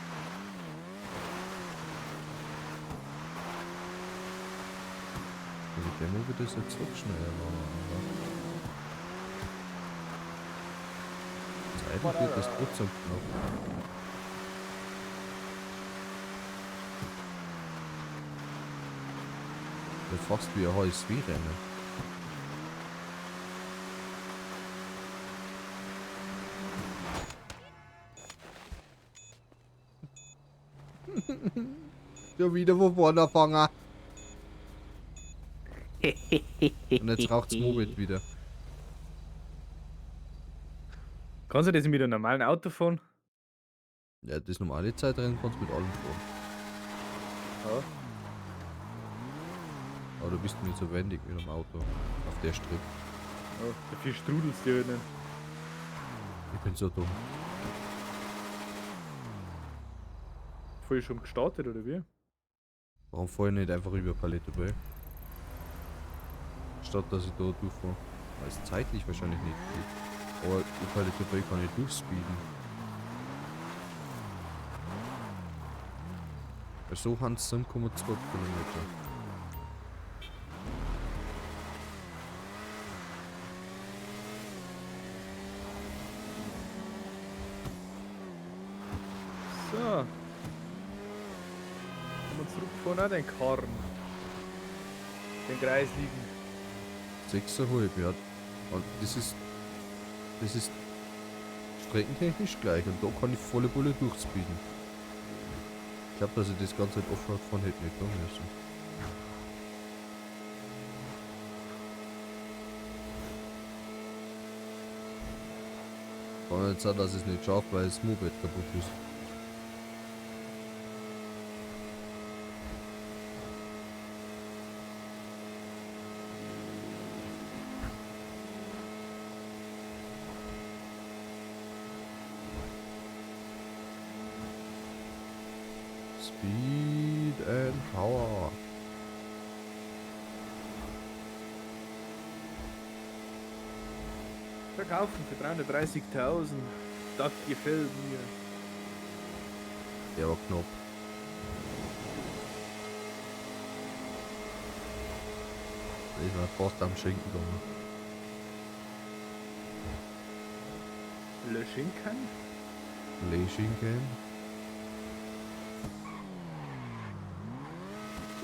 S1: Also der Moped ist jetzt doch schneller, aber zeitlich wird das trotzdem knapp. Wird fast wie ein HSW-Rennen. Ja, wieder von vorne anfangen. Und jetzt raucht's Moped wieder.
S2: Kannst du das mit einem normalen Auto fahren?
S1: Ja, das normale Zeitrennen kannst du mit allem fahren.
S2: Ja.
S1: Aber du bist nicht so wendig mit dem Auto auf der Strecke.
S2: Ja, dafür strudelst du halt nicht.
S1: Ich bin so dumm.
S2: Voll schon gestartet, oder wie?
S1: Warum fahre ich nicht einfach über Palette Bay? Statt dass ich da durchfahre. Weil es zeitlich wahrscheinlich nicht geht. Aber die Palette Bay kann ich durchspeeden. Weil so haben es 7,2 Kilometer.
S2: So. Haben wir zurückgefahren, auch den Karren. Den kreisligen.
S1: 6,5, ja. Und das ist streckentechnisch gleich und da kann ich volle Bulle durchspeeden. Ich glaube, dass ich das ganze Zeit Offroad fahren hätte nicht tun müssen. Kann nicht sein, dass ich es nicht schaffe, weil das Moped kaputt ist. Speed and Power.
S2: Verkaufen für 330.000. Das gefällt mir.
S1: Der war knapp. Da ist mir fast am Schinken gegangen.
S2: Le Schinken?
S1: Le Schinken.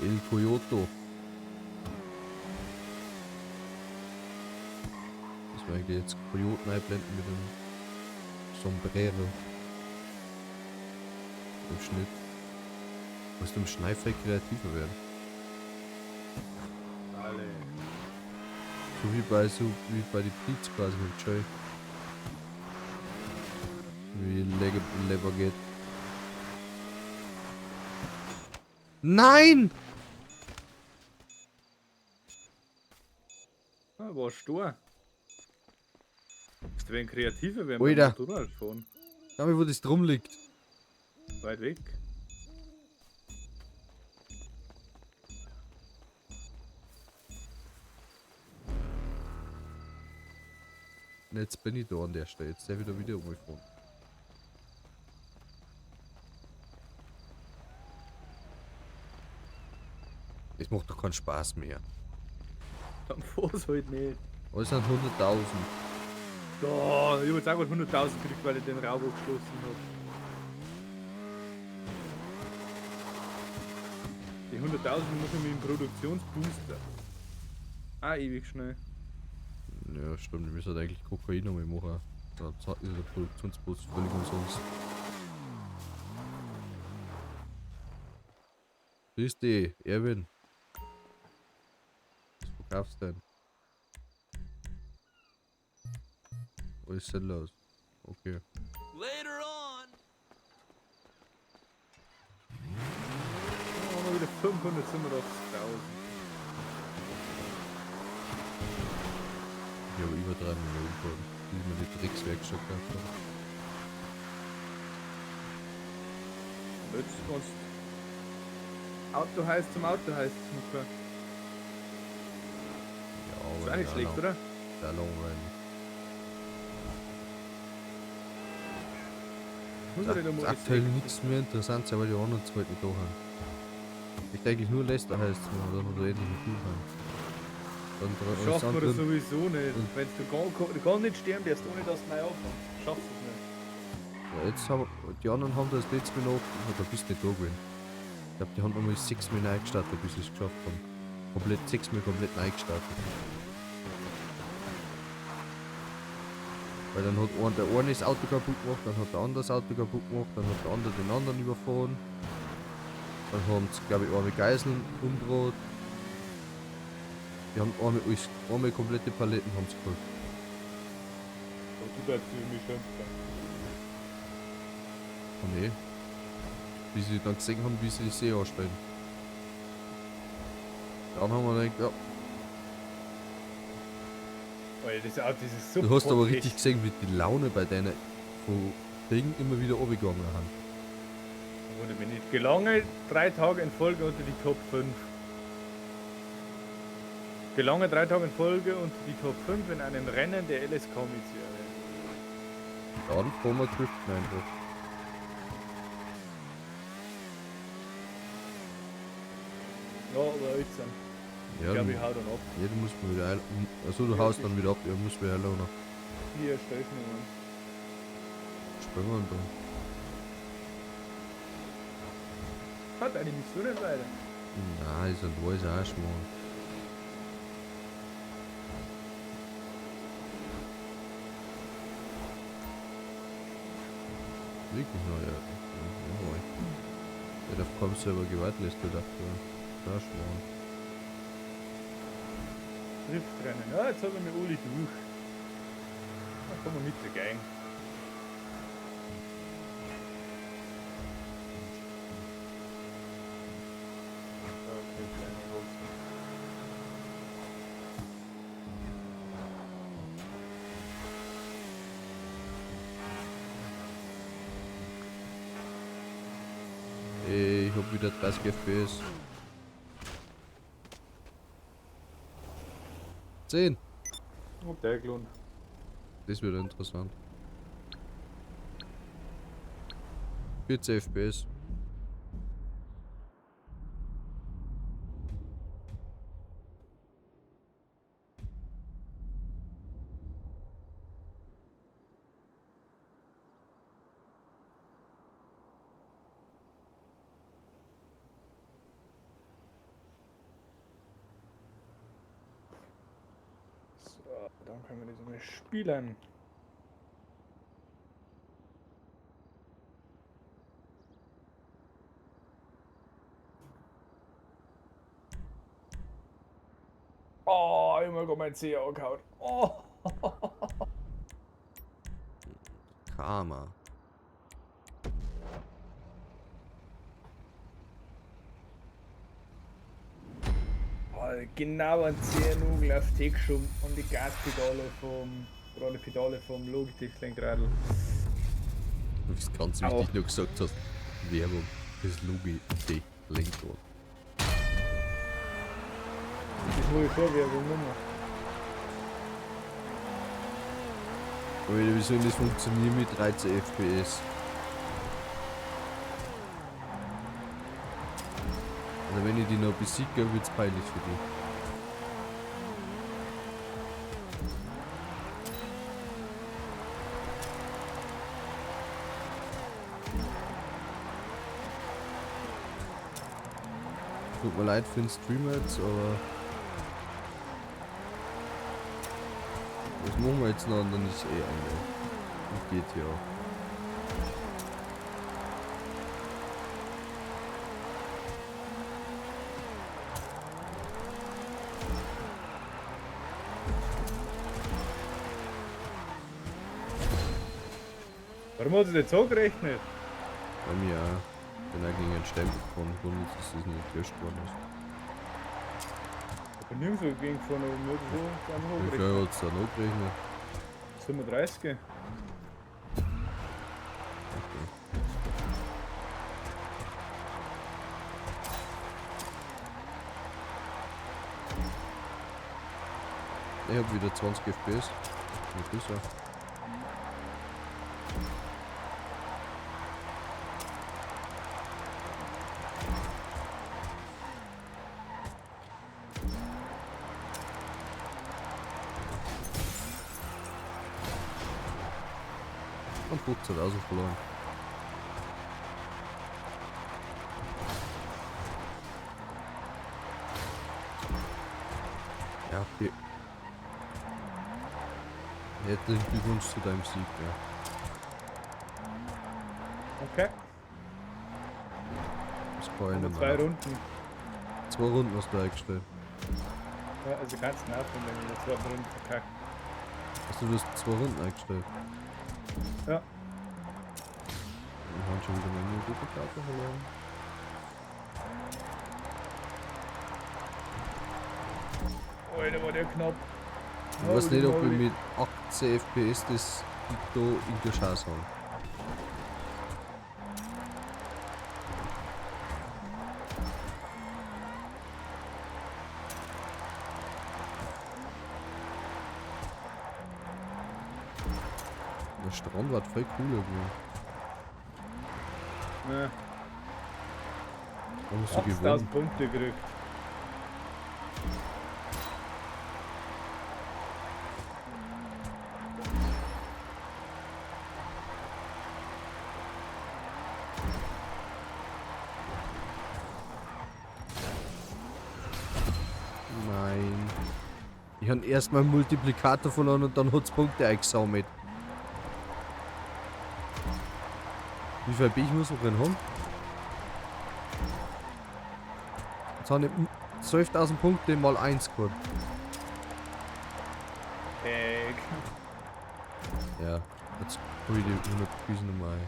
S1: El Coyoto. Das wir eigentlich jetzt Kojoten einblenden mit dem Sombrero. Im Schnitt. Musst du im Schneifeld kreativer werden.
S2: Alle.
S1: So wie bei den Beats quasi mit Joy. Wie Leber geht. Nein!
S2: Ah, warst du? Bist du ein kreativer werden
S1: Alter.
S2: beim Motorradfahren?
S1: Schau mal, wo das drum liegt.
S2: Weit weg.
S1: Und jetzt bin ich da an der Stelle. Jetzt darf ich da wieder umgefahren. Es macht doch keinen Spaß mehr.
S2: Dann fahr's halt nicht.
S1: Aber es sind 100.000.
S2: Da, ich hab jetzt auch gerade 100.000 gekriegt, weil ich den Raub geschlossen hab. Die 100.000 muss ich mit dem Produktionsbooster. Ah, ewig schnell.
S1: Ja, stimmt. Ich müsste halt eigentlich Kokain nochmal machen. Da ist der Produktionsboost völlig umsonst. Grüß dich, Erwin. Was verkaufst du denn? Was ist denn los? Okay.
S7: Later on.
S2: Da haben wir wieder 587.000.
S1: Ich habe über 3 Millionen geholt, die ich mir die Dreckswerkstatt gekauft habe.
S2: Jetzt kannst Auto heiß zum Auto heiß machen.
S1: Ja,
S2: Ist
S1: aber
S2: auch nicht
S1: ja,
S2: schlecht, oder?
S1: Der langweilig.
S2: Muss ja nicht einmal
S1: Ist
S2: alles
S1: aktuell
S2: sehen.
S1: nichts mehr interessant sein, weil die anderen zwei nicht da haben. Ich denke nur Leicester heißt es, dann wir da endlich mit tun haben. Dann
S2: Schaffen wir
S1: andere
S2: das sowieso nicht.
S1: Und-
S2: Wenn du gar nicht sterben darfst, ohne dass du neu anfängst. Schaffst du es nicht.
S1: Ja, jetzt haben die anderen haben das letzte Mal noch. Da bist du nicht da gewesen. Ich glaube, die haben nochmal 6 Mal neu gestartet, bis sie es geschafft haben. Komplett 6 Mal komplett neu gestartet. Weil dann hat der eine das Auto kaputt gemacht, dann hat der andere das Auto kaputt gemacht, dann hat der andere den anderen überfahren. Dann haben sie, glaube ich, eine Geiseln umgebracht. Die haben einmal alles, einmal komplette Paletten haben sie geholt.
S2: Aber du bleibst über mich schimpfen.
S1: Oh nee. Wie sie dann gesehen haben, wie sie die See anstellen. Dann haben wir gedacht, ja.
S2: Alter, das Auto ist so
S1: Du hast aber
S2: bockig.
S1: richtig gesehen, wie die Laune bei deiner von Ding immer wieder runtergegangen haben.
S2: Wurde mir nicht gelange 3 Tage in Folge unter die Top 5. Gelange 3 Tage in Folge unter die Top 5 in einem Rennen der LS Comic-Serie.
S1: Dann fahren wir driften einfach.
S2: Ja, aber jetzt dann.
S1: Ja,
S2: Ich glaube,
S1: du,
S2: ich hau dann ab.
S1: ja, du musst mal wieder ein. Achso, du haust dann wieder ab, ja, musst wieder einladen.
S2: Hier, stell ich mir an.
S1: Springen wir dann.
S2: Hat eine Mission nicht weiter.
S1: Nein, ist ein alles auch Schmarrn. Wirklich neu, ja. Ja, ja. Der auf keinem Server gewartelistet dafür. Da Schmarrn.
S2: Driftrennen. Ja, jetzt haben wir mit Uli durch. Dann kommen wir mit der Gang. Okay, kleine Hose.
S1: Ich hab wieder 30 FPS. 10.
S2: Ob der gelohnt.
S1: Das wird interessant. 40 FPS.
S2: So, dann können wir das mal spielen. Oh, ich hab mir grad mein Zeh angehauen. Oh.
S1: Karma.
S2: Oh, genau ein Zehennagel auf die geschoben und die Gaspedale vom, oder die Pedale vom Logitech-Lenkradl.
S1: Du bist ganz
S2: Au.
S1: wichtig nur gesagt hast, Werbung fürs Logitech-Lenkrad.
S2: Das muss ich schon Werbung machen.
S1: Alter, wie soll denn das funktionieren mit 13 FPS? Also wenn ich die noch besiege, wird's peinlich für die. Tut mir leid für den Streamer jetzt, aber... Das machen wir jetzt noch und dann ist eh Ende. Und GTA.
S2: Warum hat es nicht so gerechnet?
S1: Bei mir auch. Bin auch gegen einen Stempel gefahren, wundert, dass das nicht gelöscht worden ist.
S2: Ich bin nirgendwo gegen gefahren, aber mir hat so einfach
S1: Wie
S2: hochgerechnet.
S1: viel hat es da noch gerechnet?
S2: 37.
S1: Okay. Ich hab wieder 20 FPS. Nicht besser. Und 15.000 verloren. Ja, okay. Herzlichen Glückwunsch zu deinem Sieg, ja.
S2: Okay.
S1: Das kann ich nicht
S2: Zwei
S1: mehr.
S2: Runden.
S1: 2 Runden hast du eingestellt.
S2: Ja, also kannst du nachholen, wenn ich in der zweiten Runde verkackt.
S1: Achso, du hast zwei Runden eingestellt.
S2: Ja.
S1: Wir haben schon wieder meine Multiplikator verloren.
S2: Alter, war der knapp.
S1: Ich weiß
S2: Holy
S1: nicht, ob ich
S2: moly.
S1: mit 18 FPS das da in der Chance habe. Der Strand war voll cool irgendwie.
S2: Ja,
S1: Da musst du
S2: 80.000
S1: gewonnen.
S2: Punkte gekriegt.
S1: Nein. Ich habe erstmal Multiplikator verloren und dann hat's Punkte eingesammelt. Wie viel Pech muss man drin haben? Jetzt habe ich 12.000 Punkte mal 1 geholt.
S2: Ey,
S1: Ja, jetzt hol ich die 100 Füße nochmal ein.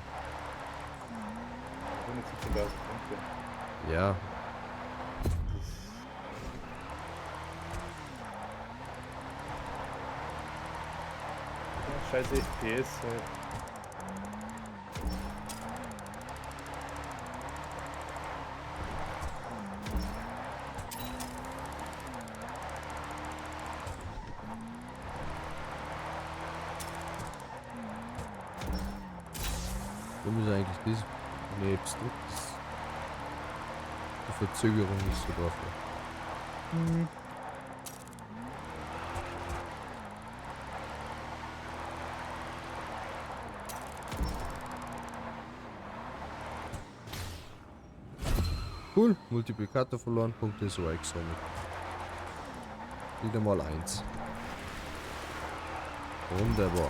S2: 117.000 Punkte.
S1: Ja,
S2: Das ja, scheiß FPS. Ey.
S1: Warum ist eigentlich das? Nee, hab's drückt. Die Verzögerung ist so drauf.
S2: Mhm.
S1: Cool, Multiplikator verloren, Punkte so eingesammelt. Wieder mal 1. Wunderbar.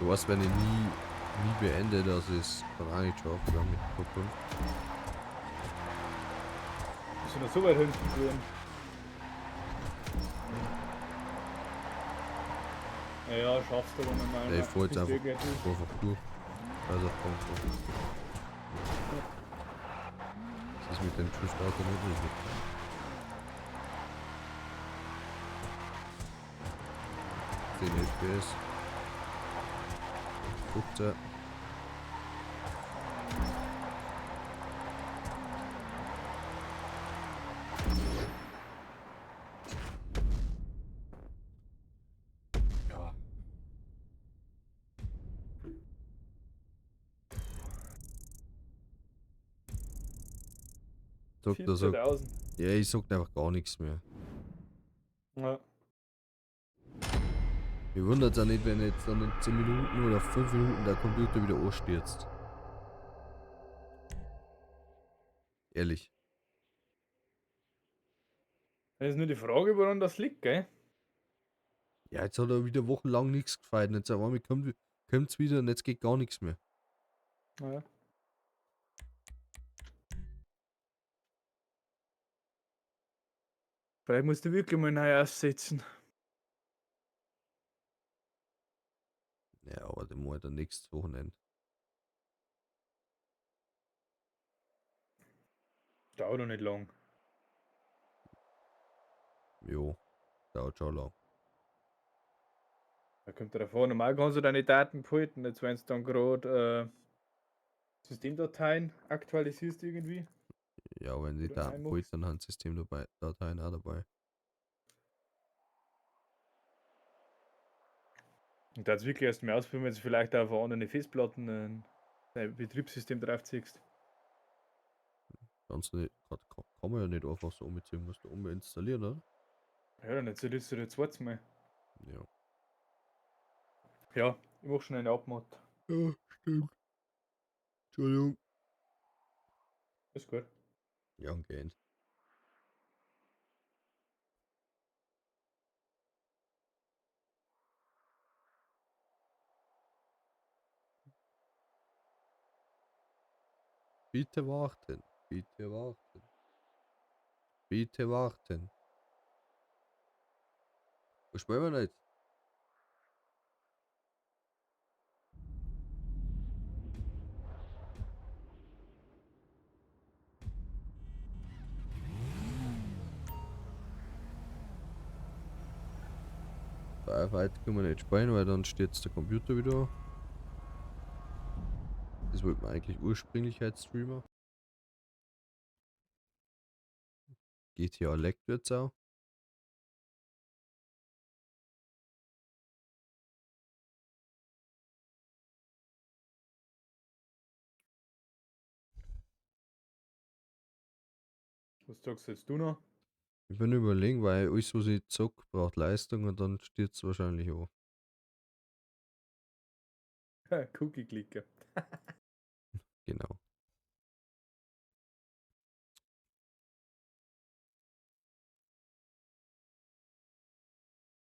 S1: Du weißt, wenn ich nie beendet, also ist kann auch nicht schaffen, wir haben mit Top 5.
S2: Bist du noch so weit hinten geworden? Ja, ja, schaffst du aber nicht mal.
S1: Ja, ich fahr jetzt
S2: Bist du
S1: einfach,
S2: irgendwie-
S1: fahr einfach durch. Also komm, komm. Das ist mit dem Drift-Auto nicht möglich. 10 FPS. 15. Ja. Sagt er, sagt,
S2: 14.000.
S1: ja, ich sag einfach gar nichts mehr.
S2: Ja.
S1: Mir wundert es auch nicht, wenn jetzt dann in 10 Minuten oder 5 Minuten der Computer wieder anstürzt. Ehrlich.
S2: Das ist nur die Frage, woran das liegt, gell?
S1: Ja, jetzt hat er wieder wochenlang nichts gefeiert. Und jetzt auf einmal kommt's wieder und jetzt geht gar nichts mehr.
S2: Ja. Vielleicht musst du wirklich mal neu aufsetzen.
S1: Ja, aber dann muss ich dann nächstes Wochenende.
S2: Dauert doch nicht lang.
S1: Jo, dauert schon lang.
S2: Da kommt drauf an. Normal kannst du deine Daten behalten. Jetzt, wenn du dann gerade Systemdateien aktualisierst irgendwie.
S1: Ja, wenn die
S2: Oder
S1: Daten
S2: einmachst.
S1: behalten, dann haben Systemdateien auch dabei.
S2: Und da wirklich erst mal ausprobieren, wenn du vielleicht auch auf andere Festplatten dein Betriebssystem draufziehst.
S1: Kannst du nicht, kann man ja nicht einfach so umziehen, musst du uminstallieren, oder?
S2: Ja, dann installierst du das zweites Mal.
S1: Ja.
S2: Ja, ich mach schon eine Abmod.
S1: Ja, stimmt. Entschuldigung.
S2: Ist gut.
S1: Ja, umgehend. Bitte warten, bitte warten. Bitte warten. Was spielen wir denn jetzt? Firefight können wir nicht spielen, weil dann steht der Computer wieder. Das wollten wir eigentlich ursprünglich als Streamer. GTA leckt wird's auch.
S2: Was sagst jetzt du noch?
S1: Ich bin überlegen, weil alles, was ich zock, braucht Leistung und dann steht's wahrscheinlich auch.
S2: Cookie Clicker.
S1: Genau.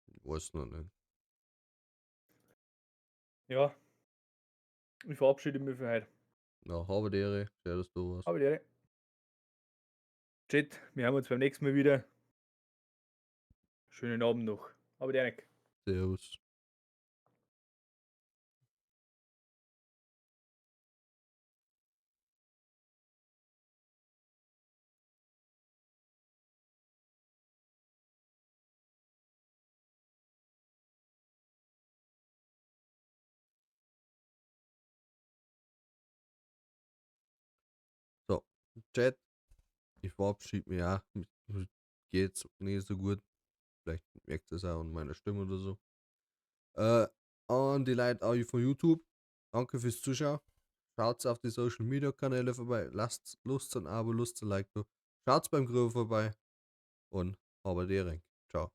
S1: Ich weiß noch nicht.
S2: Ja. Ich verabschiede mich für heute.
S1: Na, habe die Ehre, schön, dass du warst.
S2: Habe die Ehre. Chat, wir hören uns beim nächsten Mal wieder. Schönen Abend noch. Habe die Ehre.
S1: Servus. So, Chat, ich verabschiede mich auch. Mir geht's nicht so gut. Vielleicht merkt ihr es auch an meiner Stimme oder so. An die Leute auch von YouTube, danke fürs Zuschauen. Schaut auf die Social Media Kanäle vorbei. Lasst Lust ein Abo, Lust ein Like da. Schaut beim Grill vorbei. Und habe die Ehre. Ciao.